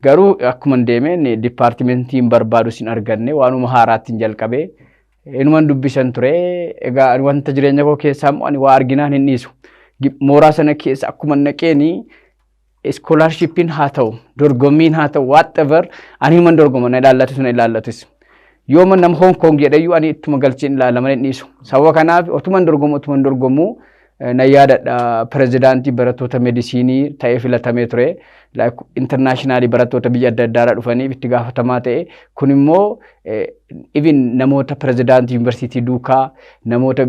Garuu akkuma deemeen departmentiin barbaadu sin arganne, waanuma haaraatti hin jalqabe. Inuman dubbisan ture. Egaa wanta jireenya koo keessaa immoo ani waa arginaan hin dhiisu. Mooraa sana keessa akkuma naqeeni scholarshipiin haa ta'u, dorgommiin haa ta'u, whatever, ani himan dorgoma, na ilaallatus na ilaallatus. Yooma nama Hong Kong jedhayyuu ani ittuma galcheen ilaala malee hin dhiisu. Sababa kanaaf otuman dorgomu na yaadadha, pirezidaantii barattoota medisiinii ta'ee filatamee ture. Internationalii barattoota biyya adda addaarraa dhufaniif itti gaafatamaa ta'e. Kun immoo even namoota pirezidaantii yuunivarsiitii duukaa, namoota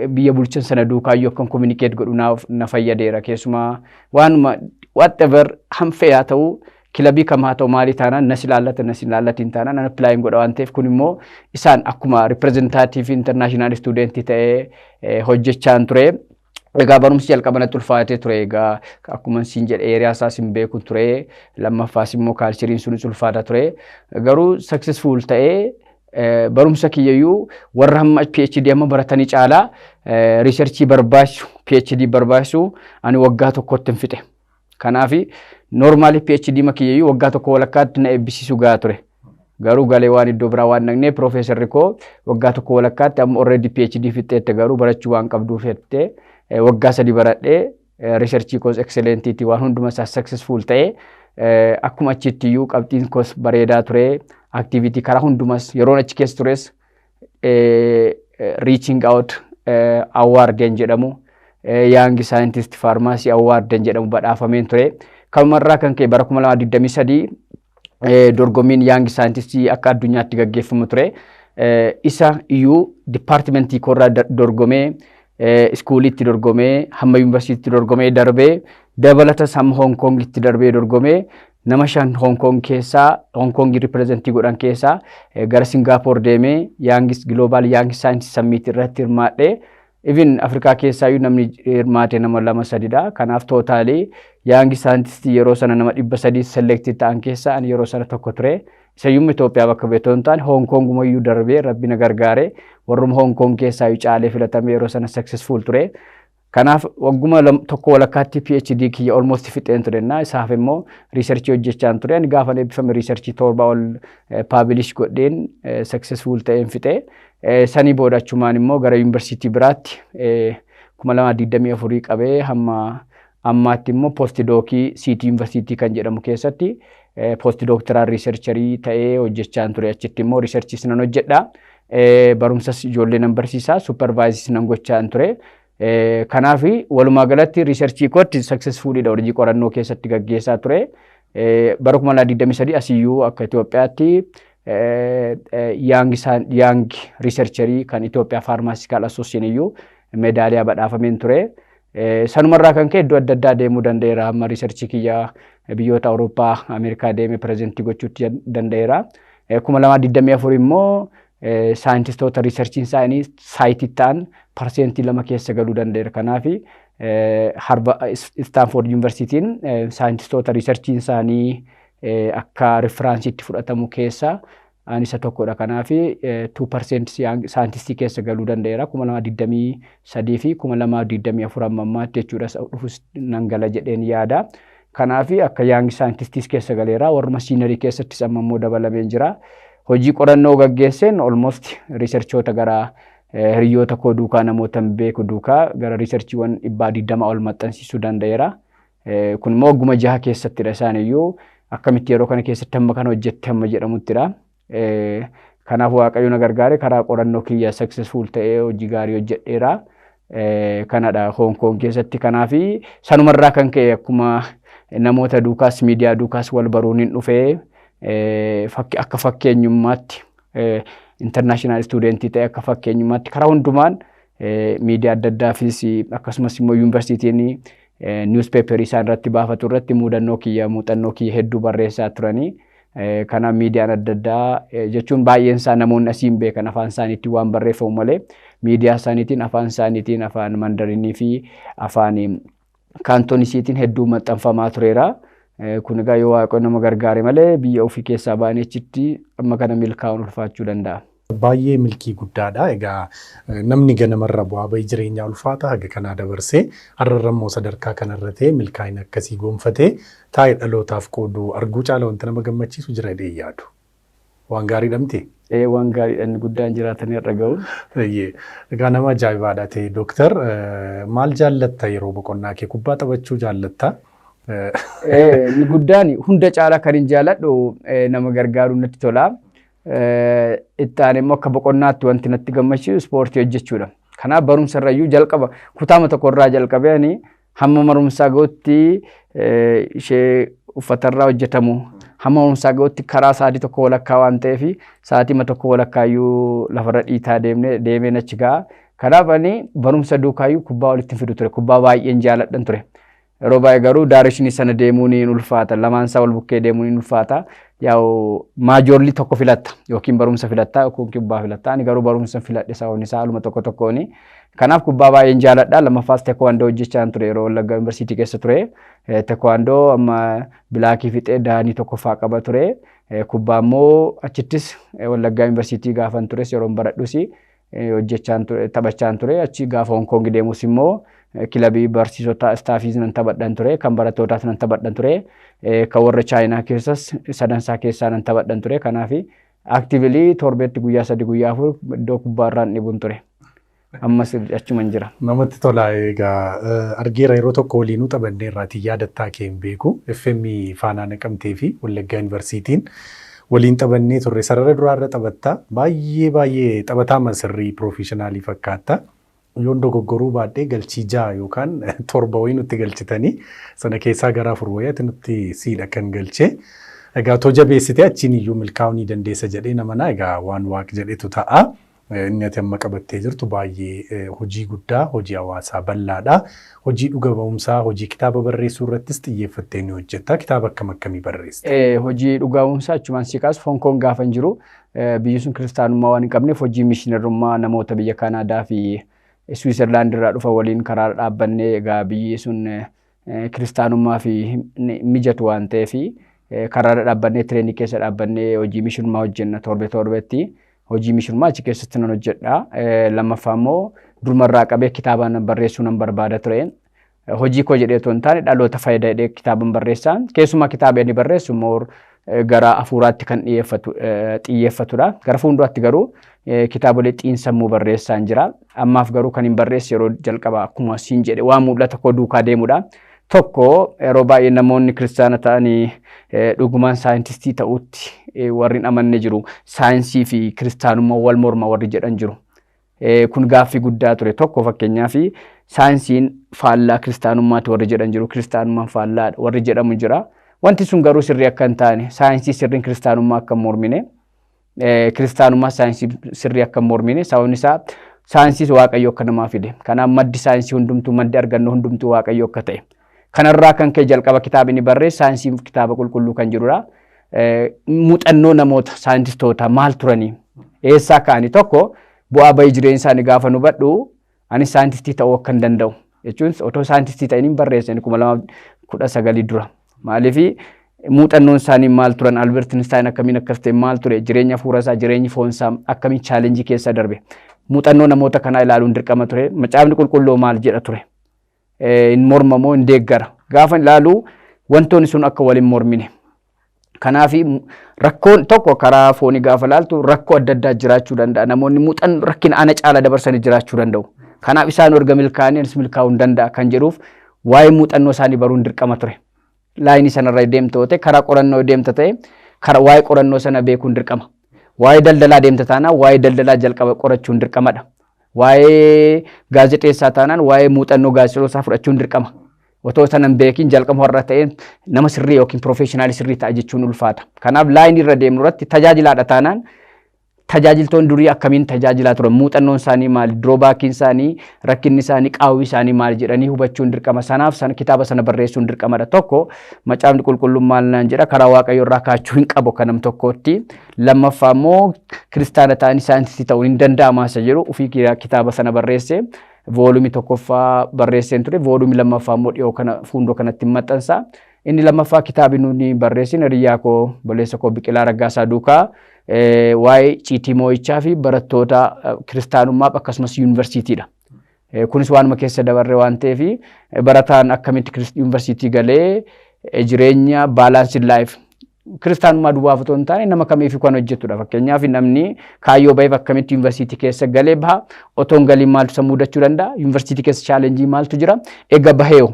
biyya bulchan sana duukaa iyyuu akkan communicate godhu na fayyadeera. Keessumaa waanuma whatever hanfee haa ta'u, kilabii kam haa ta'u, maalii taanaan, nas ilaallata nas ilaallatiin taanaan an applyin godha waan ta'eef, kun immoo isaan akkuma representative international studentii ta'ee hojjechaan ture. Egaa barumsi jalqaba natti ulfaatee ture. Egaa akkuma siin jedhe area isaas hin beeku ture. Lammaffaas immoo cultureiin sunis ulfaata ture. Garuu successful ta'ee barumsa kiyyayyuu warra hamma PhD amma baratanii caalaa researchii barbaachisu, PhD barbaachisu ani waggaa tokkotti hin fixe. Kanaaf normally PhD makiyyayyuu waggaa tokko walakkaatti na eebbisiisu gaa ture. Garuu galee waan iddoo biraa waan dhaqnee piroofeesarri koo waggaa tokko walakkaatti amma already PhD fixxeette, garuu barachuu waan qabduuf jettee, waggaa 3 baradhee researchii koos excellentiitti waan hunduma isaa successful ta'ee, akkuma achitti iyyuu qabxiin koos bareedaa ture, activity karaa hundumas yeroon achi keessa tures reaching out award jedhamu, Young Scientist Pharmacy Award jedhamu badhaafameen ture. Kanumarraa kan ka'e bara 2023 dorgommiin Young Scientist akka addunyaatti gaggeeffamu ture. Isa iyyuu departmentii koorraa dorgomee, schooliitti dorgomee, hamma yuunivarsiitii dorgomee darbee, dabalatas hamma Hong Kongitti darbee dorgomee, nama 5 Hong Kong keessaa, Hong Kong representii godhan keessaa gara Singaappoor deemee Youngis Global Young Scientist Summit irratti hirmaadhee, even Afrikaa keessaayyuu namni hirmaate nama lama sadidha. Kanaaf totalii Young Scientist yeroo sana nama 300 select ta'an keessaa ani yeroo sana tokko ture. Isayyuu Itoophiyaa bakka beektuu hin taane Hong Kongumayyuu darbee rabbi na gargaare, warruma Hong Kong keessaayyuu caalee filatame, yeroo sana successful ture. Kanaaf wagguma tokko walakkaatti PhD kiyya almost fixeen ture na isaaf immoo researchii hojjechaan ture. Ani gaafa eebbifame researchii 7 ol publish godheen successful ta'een fixee. Sanii booda achumaan immoo gara yuunivarsiitii biraatti 2024 qabee hamma ammaatti immoo postdocii City Yuunivarsiitii kan jedhamu keessatti postdoctoral researcherii ta'ee hojjechaan ture. Achitti immoo researchis nan hojjedha. Barumsas ijoollee nan barsiisaa, superviseis nan gochaan ture. Kanaaf walumaa galatti researchii kootti successfulidha, hojii qorannoo keessatti gaggeessaa ture. Bara 2023 asiyyuu akka Itoophiyaatti young researcherii kan Itoophiyaa Pharmaceutical Association iyyuu meedaaliyaa badhaafameen ture. Sanumarraa kan ka'e iddoo adda addaa deemuu danda'eera. Amma researchii kiyya biyyoota Awurooppaa, Ameerikaa deemee presentii gochuutti danda'eera. 2024 immoo saayintistoota researchiin isaanii cite ta'an 2% keessa galuu danda'eera. Kanaaf Stanford Yuunivarsiitiin saayintistoota researchiin isaanii akka referenceiitti fudhatamu keessa ani isa tokkodha. Kanaaf 2% saayintistii keessa galuu danda'eera. 2023 fi 2024 amma ammaatti jechuudha, dhufus nan gala jedheen yaada. Kanaaf akka young scientistiis keessa galeera. Warruma seniorii keessattis amma immoo dabalameen jira. Hojii qorannoo gaggeesseen almost researchoota gara hiriyoota koo duukaa, namoota beeku duukaa gara researchiiwwan 120 ol maxxansiisuu danda'eera. Kun immoo wagguma 6 keessattidha, isaan iyyuu akkamitti yeroo kana keessatti hamma kana hojjette hamma jedhamuttidha. Kanaaf Waaqayyo na gargaare, karaa qorannoo kiyya successful ta'ee hojii gaarii hojjedheera. Kanadha Hong Kong keessatti. Kanaaf sanumarraa kan ka'e akkuma namoota duukaas miidiyaa duukaas wal baruun hin dhufee, akka fakkeenyummaatti international studentii ta'e, akka fakkeenyummaatti karaa hundumaan miidiyaa adda addaafis, akkasumas immoo yuunivarsiitiin newspaperii isaan irratti baafatu irratti muudannoo kiyya, muuxannoo kiyya hedduu barreessaa turanii. Kanaaf miidiyaan adda addaa jechuun baay'een isaa namoonni asiin beekan afaan isaaniitiin waan barreeffamu malee, miidiyaa isaaniitiin, afaan isaaniitiin, afaan Mandarinii fi afaan Kaantoonisiitiin hedduu maxxanfamaa tureera. Kun egaa yoo Waaqayyo nama gargaare malee biyya ofii keessaa ba'anii achitti amma kana milkaa'uun ulfaachuu danda'a. Baay'ee milkii guddaadha. Egaa namni ganamarra bu'aa bahii jireenyaa ulfaata haga kanaa dabarsee har'arra immoo sadarkaa kanarra ta'e milkaa'ina akkasii gonfatee taa'ee dhalootaaf qoodu arguu caala wanti nama gammachiisu jira jedhee yaadu. Waan gaarii dhamte? Waan gaariidha, inni guddaan jiraatanii har'a ga'uun. Egaa nama ajaa'ibaadha ta'e dooktar. Maal jaallatta yeroo boqonnaa kee? Kubbaa taphachuu jaallatta? Inni guddaan hunda caalaa kan hin jaalladhu nama gargaaruu natti tola. Itti aanee immoo akka boqonnaatti wanti natti gammachiisu ispoortii hojjechuudha. Kanaaf barumsa irrayyuu jalqaba kutaama tokko irraa jalqabee ani hamma barumsaa ga'utti ishee uffatarraa hojjetamu hamma barumsaa ga'utti karaa sa'aatii tokko walakkaa waan ta'eef sa'aatii tokko walakkaayyuu lafarra dhiitaa deemnee deemeen achi ga'a. Kanaaf ani barumsa duukaayyuu kubbaa walitti fidu ture. Kubbaa baay'een jaaladhan ture. Yeroo baay'ee garuu directionii sana deemuun ni ulfaata. Lamaan isaa wal bukkee deemuun ni ulfaata. Yaa'u majorly tokko filatta yookiin barumsa filatta yookiin kubbaa filatta. Ani garuu barumsa filadhe, sababni isaa haaluma tokko tokkooni. Kanaaf kubbaa baay'een jaaladha. Lammaffaas teekwaandoo hojjechaa ture yeroo Wallaggaa Yuunivarsiitii keessa ture. Teekwaandoo amma blackii fixee daanii tokkoffaa qaba ture. Kubbaa immoo achittis Wallaggaa Yuunivarsiitii gaafan tures, yeroo baradhus hojjechaa ture, taphachaa ture. Achi gaafa Hong Kong deemus immoo kilabii barsiisota staffiis nan taphadhan ture, kan barattootaas nan taphadhan ture, kan warra Chaayinaa keessas sadansaa keessaa nan taphadhan ture. Kanaaf actively torbeetti guyyaa 3, guyyaa 4 iddoo kubbaa irraan dhibuun ture. Ammas achuman jira. Namatti tola. Egaa argeera, yeroo tokko waliinuu taphannee irraatii yaadattaa kee hin beeku. FM Faanaa Naqamtee fi Wallaggaa Yuunivarsiitiin waliin taphannee turre. Sarara duraarra taphatta. Baay'ee baay'ee taphataa sirrii professionalii fakkaatta. Yoon dogoggoruu baadhee galchii 6 yookaan 7 wayii nutti galchitanii, sana keessaa gara 4 wayii ati nutti siidha kan galchee. Egaa too jabeessitee achiin iyyuu milkaa'uu ni dandeessa jedhee namana. Egaa waan waaq jedhetu ta'a. Inni ati amma qabattee jirtu baay'ee hojii guddaa, hojii hawaasaa bal'aadha. Hojii dhuga ba'umsaa, hojii kitaaba barreessuu irrattis xiyyeeffattee ni hojjetta. Kitaaba akkam akkamii barreessita? Hojii dhuga ba'umsaa achumaan si kaasu, Hong Kong gaafa hin jiru biyyi sun kiristaanummaa waan hin qabneef hojii mishiinarummaa namoota biyya Kaanaadaa fi Switzerland irraa dhufa waliin karaa dhaabbannee, egaa biyyi sun kiristaanummaa fi mijatu waan ta'eef karaa dhaabbannee, trainii keessa dhaabbannee hojii mishinummaa hojjenna torbe torbetti. Hojii mishinummaa achi keessatti nan hojjedha. Lammaffaa immoo durumarraa qabee kitaaba barreessuu nan barbaada ture. Hojii koo jedhee otoo hin taane dhaloota fayyada jedhee kitaaban barreessa. Keessumaa kitaaba inni barreessu immoo gara hafuuraatti kan xiyyeeffatudha. Gara fuulduraatti garuu kitaabolee xiinsammuu barreessaan jira. Ammaaf garuu kan hin barreesse yeroo jalqaba akkuma siin jedhe waan mul'ata koo duukaa deemudha. Tokko, yeroo baay'ee namoonni kiristaana ta'anii dhugumaan saayintistii ta'utti warri hin amanne jiru. Saayinsii fi kiristaanummaa wal morma warri jedhan jiru. Kun gaaffii guddaa ture. Tokko, fakkeenyaaf, saayinsiin faallaa kiristaanummaati warri jedhan jiru. Kiristaanummaan faallaa warri jedhamu jira. Wanti sun garuu sirrii akka hin taane, saayinsii sirriin kiristaanummaa akka hin mormine, kiristaanummaa saayinsii sirrii akka hin mormine, sababni isaa saayinsiis Waaqayyo akka namaa fide. Kanaaf maddi saayinsii hundumtuu, maddi argannoo hundumtuu Waaqayyo akka ta'e. Kanarraa kan ka'e jalqaba kitaabni inni barreesse saayinsii kitaaba qulqulluu kan jedhudha. Muuxannoo namoota saayintistootaa maal turanii, eessaa ka'anii, tokko bu'aa bahii jireenya isaanii gaafa nu hubadhu ani saayintistii ta'uu akka hin danda'u jechuun otoo saayintistii ta'in hin barreessan 2019 dura. Maaliif, muuxannoon isaanii maal turan, Albert Einstein akkamiin akkas ta'e, maal ture jireenya hafuura isaa, jireenyi foon isaa akkamiin challengeii keessa darbe, muuxannoo namoota kanaa ilaaluun dirqama ture. Macaafni qulqulluu maal jedha ture, hin morma moo hin deeggara, gaafa ilaalu wantoonni sun akka waliin mormine. Kanaaf rakkoon tokko karaa foonii gaafa ilaaltu rakkoo adda addaa jiraachuu danda'a. Namoonni muuxannoo rakkina ana caala dabarsanii jiraachuu danda'u. Kanaaf isaan erga milkaa'anii anis milkaa'uu hin danda'a kan jedhuuf waa'ee muuxannoo isaanii baruun dirqama ture. Lineii sanarra deemta ta'e, karaa qorannoo deemta ta'e, karaa waa'ee qorannoo sana beekuun dirqama. Waa'ee daldalaa deemta taanaan waa'ee daldalaa jalqaba qorachuun dirqamadha. Waa'ee gaazexeessaa taanaan waa'ee muuxannoo gaazexeessaa fudhachuun dirqama. Otoo sana hin beekin jalqaba warra ta'een nama sirrii yookiin professionalii sirrii ta'a jechuun ulfaata. Kanaaf lineii irra deemnu irratti tajaajilaadha taanaan tajaajiltoonni durii akkamiin tajaajilaa turan, muuxannoon isaanii maali, drawbackiin isaanii, rakkinni isaanii, qaawwi isaanii maali jedhanii hubachuun dirqama. Sanaaf sana kitaaba sana barreessuun dirqamadha. Tokko, macaafni qulqulluun maal naan jedha, karaa Waaqayyo irraa kaachuu hin qabu kan nam tokkootti. Lammaffaa immoo kiristaana ta'anii saayintistii ta'uun hin danda'ama isa jedhu ofii kitaaba sana barreesse. Volumeii tokkoffaa barreesseen ture. Volumeii lammaffaa immoo dhiyoo kana fuuldura kanatti maxxansa. Inni lammaffaa kitaabni nuti barreessine hiriyaa koo obboleessa koo Biqilaa Raggaasaa duukaa waa'ee icciitii moo'ichaa fi barattoota kiristaanummaaf akkasumas yuunivarsiitiidha. Kunis waanuma keessa dabarre waan ta'eef, barataan akkamitti yuunivarsiitii galee jireenya balanced life, kiristaanummaa duwwaaf otoo hin taane nama kamiifuu kan hojjetudha. Fakkeenyaaf, namni kaayyoo baheef akkamitti yuunivarsiitii keessa galee baha? Otoo hin galiin maaltu isa mudachuu danda'a? Yuunivarsiitii keessa challenge maaltu jira? Egaa baheeyo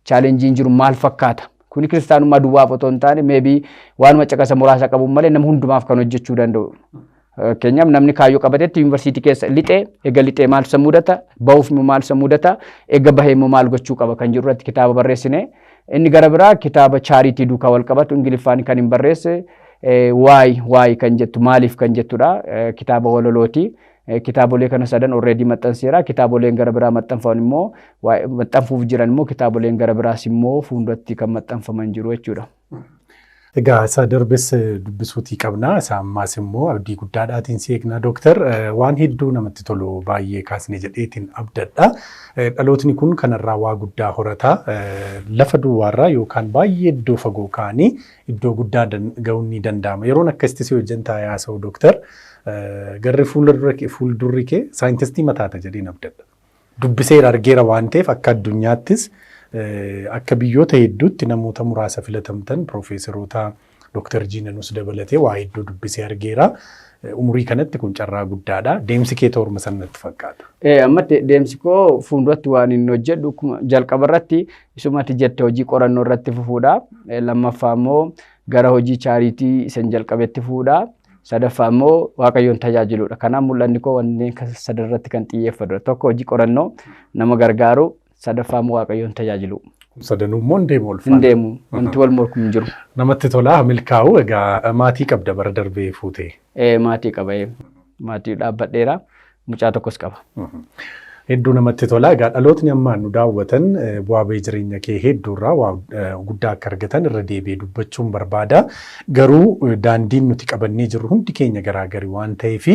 challengeiin jiru maal fakkaata? Kuni kiristaanummaa duwwaaf otoo hin taane, maybe waanuma caqasa muraasa qabu malee, nama hundumaaf kan hojjechuu danda'u. Fakkeenyaaf, namni kaayyoo qabatetti yuunivarsiitii keessa lixee, egaa lixee maaltu isa mudata? Bahuuf immoo maaltu isa mudata? Egaa bahee immoo maal gochuu qaba kan jiru irratti kitaaba barreessine. Inni gara biraa kitaaba charity duukaa wal qabatu, Ingiliffaan kan hin barreesse, Why kan jettu, maaliif kan jettudha. Kitaaba walalooti. Kitaabolee kana sadan already maxxanseera. Kitaaboleen gara biraa maxxanfaman immoo, maxxanfuuf jiran immoo, kitaaboleen gara biraas immoo fuulduratti kan maxxanfaman jiru jechuudha. Egaa isa darbes dubbisuutii qabna. Isa ammaas immoo abdii guddaadhaatiin si eegna, dooktar. Waan hedduu namatti tolu baay'ee kaasne jedheetiin abdadha. Dhalootni kun kanarraa waa guddaa horata. Lafa duwwaarraa yookaan baay'ee iddoo fagoo ka'anii iddoo guddaa ga'uun ni danda'ama. Yeroon akkasitti si wajjin taa'ee haasa'u, dooktar, garri fuuldurri kee saayintistii mataata jedheen abdadha. Dubbiseera, argeera waan ta'eef, akka addunyaattis akka biyyoota hedduutti namoota muraasa filatamtan, piroofeesaroota Dooktar Jiinanus dabalatee, waa hedduu dubbisee argeera. Umurii kanatti kun carraa guddaadha. Deemsi kee toorma sanatti fakkaata. Ammatti deemsi koo fuulduratti waan inni hojjedhu jalqaba irratti isumatti jette, hojii qorannoo irratti fufuudha. Lammaffaa immoo gara hojii charity isan jalqabetti fufuudha. Sadaffaa immoo Waaqayyoon tajaajiluudha. Kanaaf mul'anni koo wanneen sadan irratti kan xiyyeeffatudha. Tokko hojii qorannoo, nama gargaaru, sadaffaa immoo Waaqayyoon tajaajilu. Sadanuu immoo hin deemu ol Hin deemu. Wanti wal morku hin jiru. Namatti tola, milkaa'u. Egaa maatii qabda, bara darbee fuutee? Maatii qaba. Maatii dhaabbadheera. Mucaa tokkos qaba. Hedduu namatti tola. Egaa dhalootni ammaan nu daawwatan bu'aa bahii jireenya kee hedduurraa waa guddaa akka argatan irra deebi'ee dubbachuun barbaada. Garuu daandiin nuti qabannee jirru hundi keenya garaagari waan ta'eef,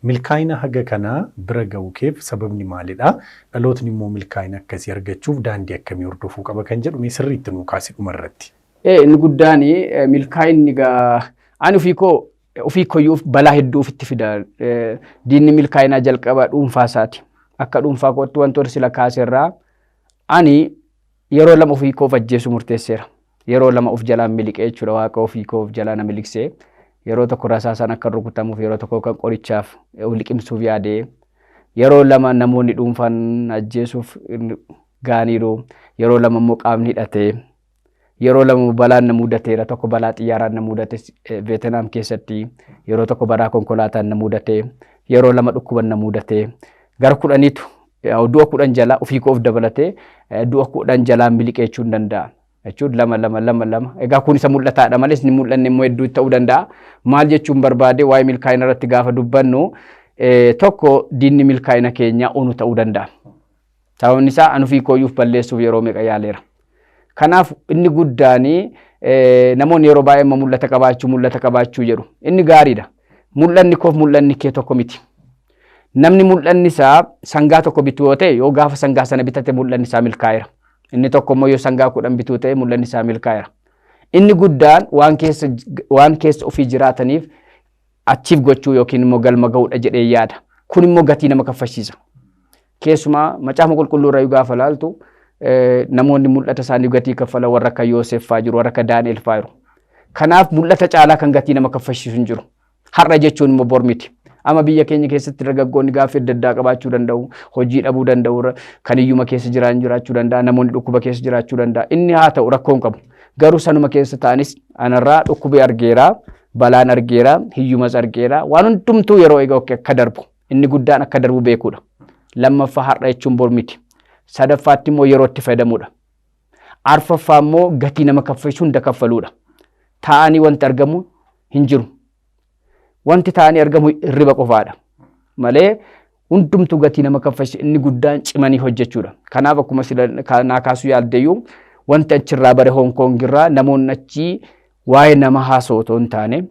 milkaa'ina haga kanaa bira ga'uu keef sababni maalidha? Dhalootni immoo milkaa'ina akkasii argachuuf daandii akkamii hordofuu qaba kan jedhu mee sirriitti nuu kaasi dhumarratti. Inni guddaan milkaa'inni egaa ani ofii koo ofii koyyuu balaa hedduu ofitti fida. Diinni milkaa'inaa jalqaba dhuunfaa isaati. Akka dhuunfaa kootti wantoota sila kaaserraa ani yeroo lama ofii koof ajjeesuu murteesseera. Yeroo lama of jalaan miliqee jechuudha, Waaqa ofii koo of jalaa na miliqsee. Yeroo tokko rasaasaan akka rukutamuuf, yeroo tokko kan qorichaaf liqimsuuf yaadee, yeroo lama namoonni dhuunfaan ajjeesuuf gaaniiru, yeroo lama immoo qaamni hidhatee, yeroo lama balaan na mudateera. Tokko balaa xiyyaaraan na mudate Veetinaam keessatti, yeroo tokko balaa konkolaataan na mudate, yeroo lama dhukkuban na mudate. Gara 10tu du'a 10 jalaa, ofii koof dabalatee, du'a 10 jalaa miliqee jechuu hin danda'a. Jechuun lama, lama, lama, lama. Egaa kun isa mul'ataadha malees ni mul'anne immoo hedduu ta'uu danda'a. Maal jechuun barbaade, waa'ee milkaa'ina irratti gaafa dubbannu, tokko diinni milkaa'ina keenyaa onu ta'uu danda'a. Sababni isaa ani ofii kooyyuuf balleessuuf yeroo meeqa yaaleera. Kanaaf inni guddaan, namoonni yeroo baay'ee mul'ata qabaachuu, mul'ata qabaachuu jedhu. Inni gaariidha. Mul'anni koof mul'anni kee tokko miti. Namni mul'anni isaa sangaa tokko bituu yoo ta'e, yoo gaafa sangaa sana bitate mul'anni isaa milkaa'eera. Inni tokko immoo yoo sangaa 10 bituu ta'e mul'anni isaa milkaa'eera. Inni guddaan waan keessa ofii jiraataniif achiif gochuu yookiin immoo galma ga'uudha jedhee yaada. Kun immoo gatii nama kaffalchiisa. Keessumaa Macaafa Qulqulluu irraa gaafa laaltu, namoonni mul'ata isaanii gatii kaffalan warra akka Yoosef fa'aa jiru, warra akka Daani'el fa'aa jiru. Kanaaf mul'ata caalaa kan gatii nama kaffalchiisu hin jiru. Har'a jechuun immoo bor miti. Amma biyya keenya keessatti dargaggoonni gaaffii adda addaa qabaachuu danda'u, hojii dhabuu danda'u, kan hiyyuma keessa jiran jiraachuu danda'a, namoonni dhukkuba keessa jiraachuu danda'a. Inni haa ta'u, rakkoo hin qabu. Garuu sanuma keessa ta'anis anarraa dhukkubee argeera, balaan argeera, hiyyumas argeera. Waan hundumtuu yeroo egaa akka darbu, inni guddaan akka darbu beekuudha. Lammaffaa, har'a jechuun bor miti. Sadaffaatti immoo yeroo itti fayyadamuudha. Arfaffaa immoo gatii nama kaffalchiisu hunda kaffaluudha. Taa'anii wanti argamu hin jiru. Wanti taa'anii argamu hirriba qofaadha. Malee hundumtuu gatii nama kaffalchiisu, inni guddaan cimanii hojjechuudha. Kanaaf akkuma naa kaasuu yaaddeyyuu, wanti achirraa bare, Hong Kong irraa namoonni achii waa'ee nama haasa'u otoo hin taane,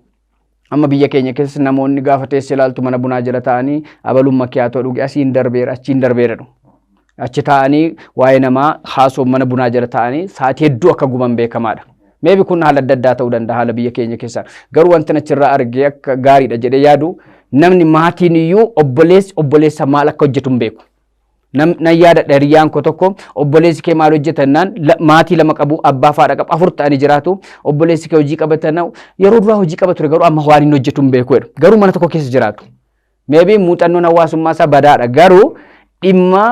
amma biyya keenya keessa namoonni gaafa teessee ilaaltu mana bunaa jala taa'anii abaluun makiyaatoo dhuge, asiin darbeera, achiin darbeera dhu. Achi taa'anii waa'ee namaa haasoo mana bunaa jala taa'anii sa'aatii hedduu akka guban beekamaadha. Maybe kun haala adda addaa ta'uu danda'a haala biyya keenya keessaa. Garuu wanti achirraa argee akka gaariidha jedhee yaadu, namni maatiin iyyuu obboleessi obboleessa maal akka hojjetu hin beeku. Nan yaadadha, hiriyyaan koo tokko obboleessi kee maal hojjeta jennaan, maatii lama qabu, abbaa fi haadha qabu, afur ta'anii jiraatu. Obboleessi kee hojii qabatan, yeroo duraa hojii qaba ture, garuu amma waan inni hojjetu hin beeku jedhu. Garuu mana tokko keessa jiraatu. Maybe muuxannoon hawaasummaa isaa badaadha, garuu dhimma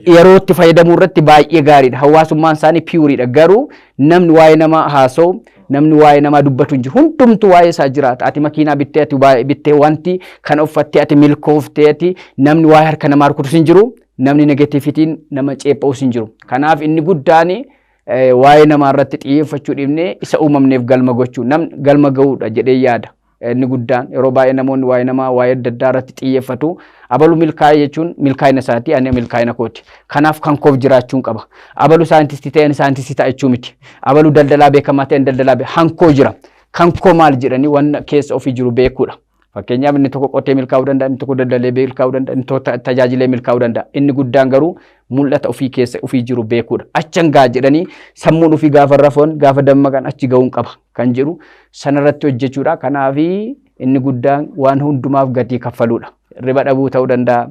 yeroo itti fayyadamuu irratti baay'ee gaariidha. Hawaasummaan isaanii pureiidha. Garuu namni waa'ee namaa haasa'u, namni waa'ee namaa dubbatu hin jiru. Hundumtu waa'ee isaa jiraata. Ati makiinaa bittee, ati bittee, wanti kana uffattee, ati milkooftee, ati namni waa'ee harka namaa rukutus hin jiru. Namni negativityiin nama ceepha'us hin jiru. Kanaaf inni guddaan waa'ee namaa irratti xiyyeeffachuu dhiibnee isa uumamneef galma gochuu, namni galma ga'uudha jedhee yaada. Inni guddaan yeroo baay'ee namoonni waa'ee namaa, waa'ee adda addaa irratti xiyyeeffatu. Abalu milkaa'e jechuun milkaa'ina isaati, ani milkaa'ina kooti. Kanaaf kan koof jiraachuun qaba. Abalu saayintistii ta'e, ani saayintistii ta'a jechuu miti. Abalu daldalaa beekamaa ta'e, daldalaa hankoo jira. Kan koo maal jedhanii waan keessa ofii jiru beekuudha. Fakkeenyaaf, inni tokko qotee milkaa'uu danda'a, inni tokko daldalee milkaa'uu danda'a, inni tokko tajaajilee milkaa'uu danda'a. Inni guddaan garuu mul'ata ofii keessa ofii jiru beekuudha. Achan gaa jedhanii sammuun ofii gaafa rafoon, gaafa dammaqan, achi ga'uun qaba kan jedhu sanarratti hojjechuudha. Kanaaf inni guddaan waan hundumaaf gatii kaffaluudha. Riba dhabuu ta'uu danda'a,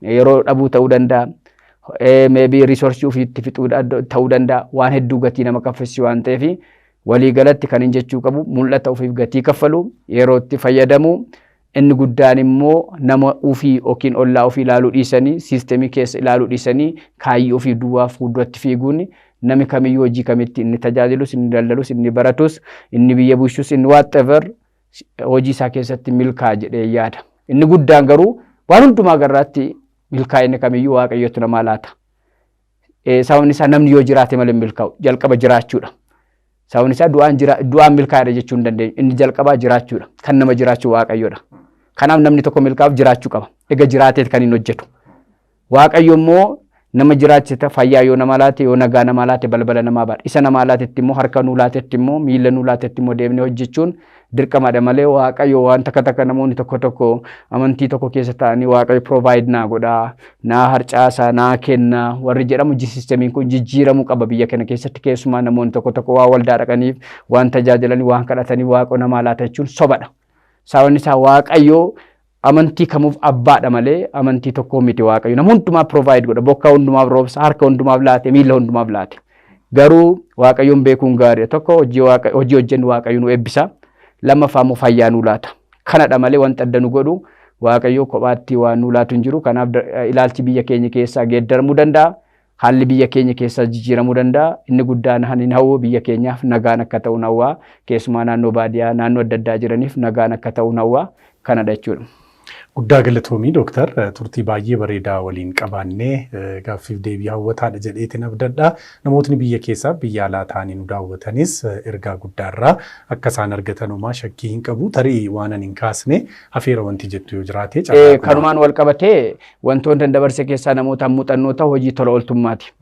yeroo dhabuu ta'uu danda'a, maybe resourceii ofiitti fixuu ta'uu danda'a. Waan hedduu gatii nama kaffalchiisu waan ta'eef, waliigalatti kan hin jechuu qabu, mul'ata ofiif gatii kaffalu, yeroo itti fayyadamu, inni guddaan immoo nama ofii yookiin ollaa ofii ilaaluu dhiisanii, systemii keessa ilaaluu dhiisanii, kaayyoo ofii duwwaa fuulduratti fiiguun, namni kamiyyuu hojii kamitti inni tajaajilus, inni daldalus, inni baratus, inni biyya bulchus, inni whatever, hojii isaa keessatti milkaa'a jedhee yaada. Inni guddaan garuu waan hundumaa garraatti milkaa'inni kamiyyuu Waaqayyotu namaa laata. Sababni isaa namni yoo jiraate malee hin milkaa'u, jalqaba jiraachuudha. Sababni isaa du'aan milkaa'edha jechuu hin dandeenyu. Inni jalqabaa jiraachuudha. Kan nama jiraachuu Waaqayyoodha. Kanaaf namni tokko milkaa'uuf jiraachuu qaba. Egaa jiraateet kan inni hojjetu. Waaqayyo immoo nama jiraachisa. Fayyaa yoo nama laate, yoo nagaa nama laate, balbala namaa baadha. Isa namaa laatetti immoo, harka nuu laatetti immoo, miila nuu laatetti immoo deemnee hojjechuun dirqamadha malee, Waaqayyo waan takka takka namoonni tokko tokko amantii tokko keessa ta'anii Waaqayyo provide naa godhaa, naa harcaasaa, naa kennaa warri jedhamu, systemiin kun jijjiiramuu qaba biyya kana keessatti. Keessumaa namoonni tokko tokko waan waldaa dhaqaniif, waan tajaajilanii, waan kadhatanii Waaqa namaa laata jechuun sobadha. Sababni isaa Waaqayyo amantii kamuuf abbaadha malee amantii tokkoo miti. Waaqayyo nama hundumaaf provide godha. Bokkaa hundumaaf roobsa, harka hundumaaf laate, miila hundumaaf laate. Garuu Waaqayyoon beekuun gaariidha. Tokko, hojii hojjennu Waaqayyo nu eebbisa. Lammaffaa immoo fayyaa nu laata. Kanadha malee wanta adda nu godhu Waaqayyo kophaatti waan nu laatu hin jiru. Kanaaf ilaalchi biyya keenya keessaa geeddaramuu danda'a. Haalli biyya keenya keessaa jijjiiramuu danda'a. Inni guddaan hin hawwu, biyya keenyaaf nagaan akka ta'u hawwaa. Keessumaa naannoo baadiyyaa, naannoo adda addaa jiraniif nagaan akka ta'u hawwaa. Kanadha jechuudha. Guddaa galatoomii, dooktar, turtii baay'ee bareedaa waliin qabaannee gaaffiif deebii hawwataadha jedheetiin abdadha. Namootni biyya keessaa biyya alaa ta'anii nu daawwatanis ergaa guddaarraa akka isaan argatan homaa shakkii hin qabu. Tarii waan ani hin kaasne hafeera wanti jettu yoo jiraate. Kanumaan wal qabatee wantoota dabarse keessaa namoota muuxannoo ta'u hojii tola ooltummaati.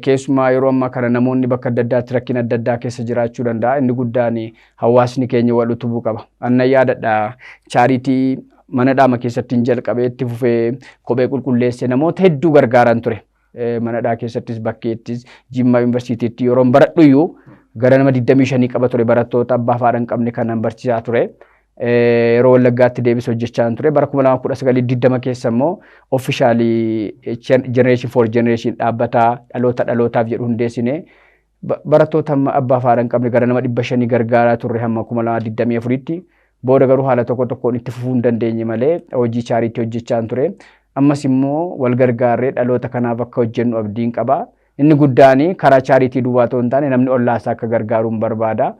Keessumaa yeroo ammaa kana namoonni bakka adda addaatti rakkina adda addaa keessa jiraachuu danda'a. Inni guddaan hawaasni keenya wal utubuu qaba. Annan yaadadha, charity mana dhaama keessatti hin jalqabee, itti fufee kophee qulqulleessee namoota hedduu gargaaran ture. Manadhaa keessattis, bakkeettis, Jimmaa Yuunivarsiitiitti yeroo baradhu iyyuu gara nama 25 qaba ture, barattoota abbaa fi haadha hin qabne kanan barsiisaa ture. Yeroo Wallaggaatti deebis hojjechaa ture. Bara 2019 keessa immoo officially Generation for Generation, dhaabbata dhaloota dhalootaaf jedhu hundeessine, barattoota abbaa fi haadha hin qabne gara nama 500 gargaaraa turre hamma 2024tti. Booda garuu haala tokko tokkoon itti fufuu hin dandeenye malee hojii charity hojjechaa ture. Ammas immoo wal gargaarree dhaloota kanaaf akka hojjennu abdiin qaba. Inni guddaan karaa charity duwwaa otoo hin taane namni ollaa isaa akka gargaaruun barbaada.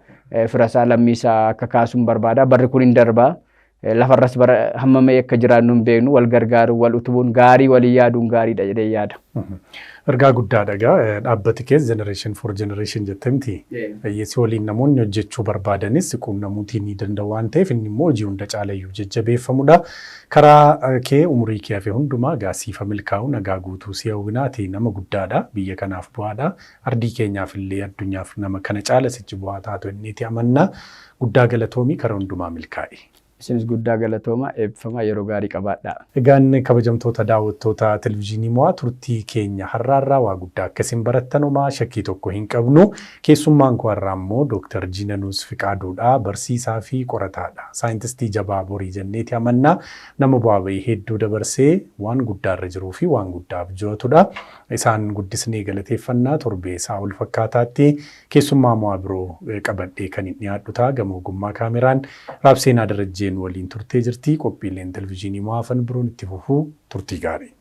Firasaa, lammiisaa akka kaasuun barbaada. Barri kun hin darba. Lafarras bara hammamee akka jiraannu hin beeknu. Wal gargaaruun, wal utubuun gaarii, walii yaaduun gaariidha jedhee yaada. Ergaa guddaadha egaa, dhaabbati keessa Generation for Generation jette miti. Si waliin namoonni hojjechuu barbaadanis quunnamuutii ni danda'u waan ta'eef, inni immoo hojii hunda caalayyuu jajjabeeffamudha. Karaa kee umurii kee hafe hundumaa egaa siifa milkaa'u, nagaa guutuu si hawwinaati. Nama guddaadha, biyya kanaaf bu'aadha, ardii keenyaaf illee, addunyaaf nama kana caala sichi bu'aa taatu inni itti amanna. Guddaa galatoomii, karaa hundumaa milkaa'e. Isinis guddaa galatooma, eebbifamaa, yeroo gaarii qabaadhaa. Egaan kabajamtoota daawwattoota televizyiinii Mo'aa, turtii keenya har'aarraa waa guddaa akkasiin barattan homaa shakkii tokko hin qabnu. Keessummaan koo har'aa immoo Dooktar Jiinanuus Fiqaaduudha. Barsiisaa fi qorataadha. Saayintistii jabaa borii jenneeti amannaa, nama bu'aa bahii hedduu dabarsee waan guddaarra jiruu fi waan guddaa abjootudha. Isaan guddisnee galateeffannaa. Torbee isaa wal fakkaataatti keessummaa Mo'aa biroo qabadhee kan hin dhiyaadhu ta'a. Gama ogummaa kaameraan Raabseenaa Darajjeen waliin turtee jirti. Qophiileen televizyiinii Mo'aa afan biroon itti fufuu, turtii gaarii.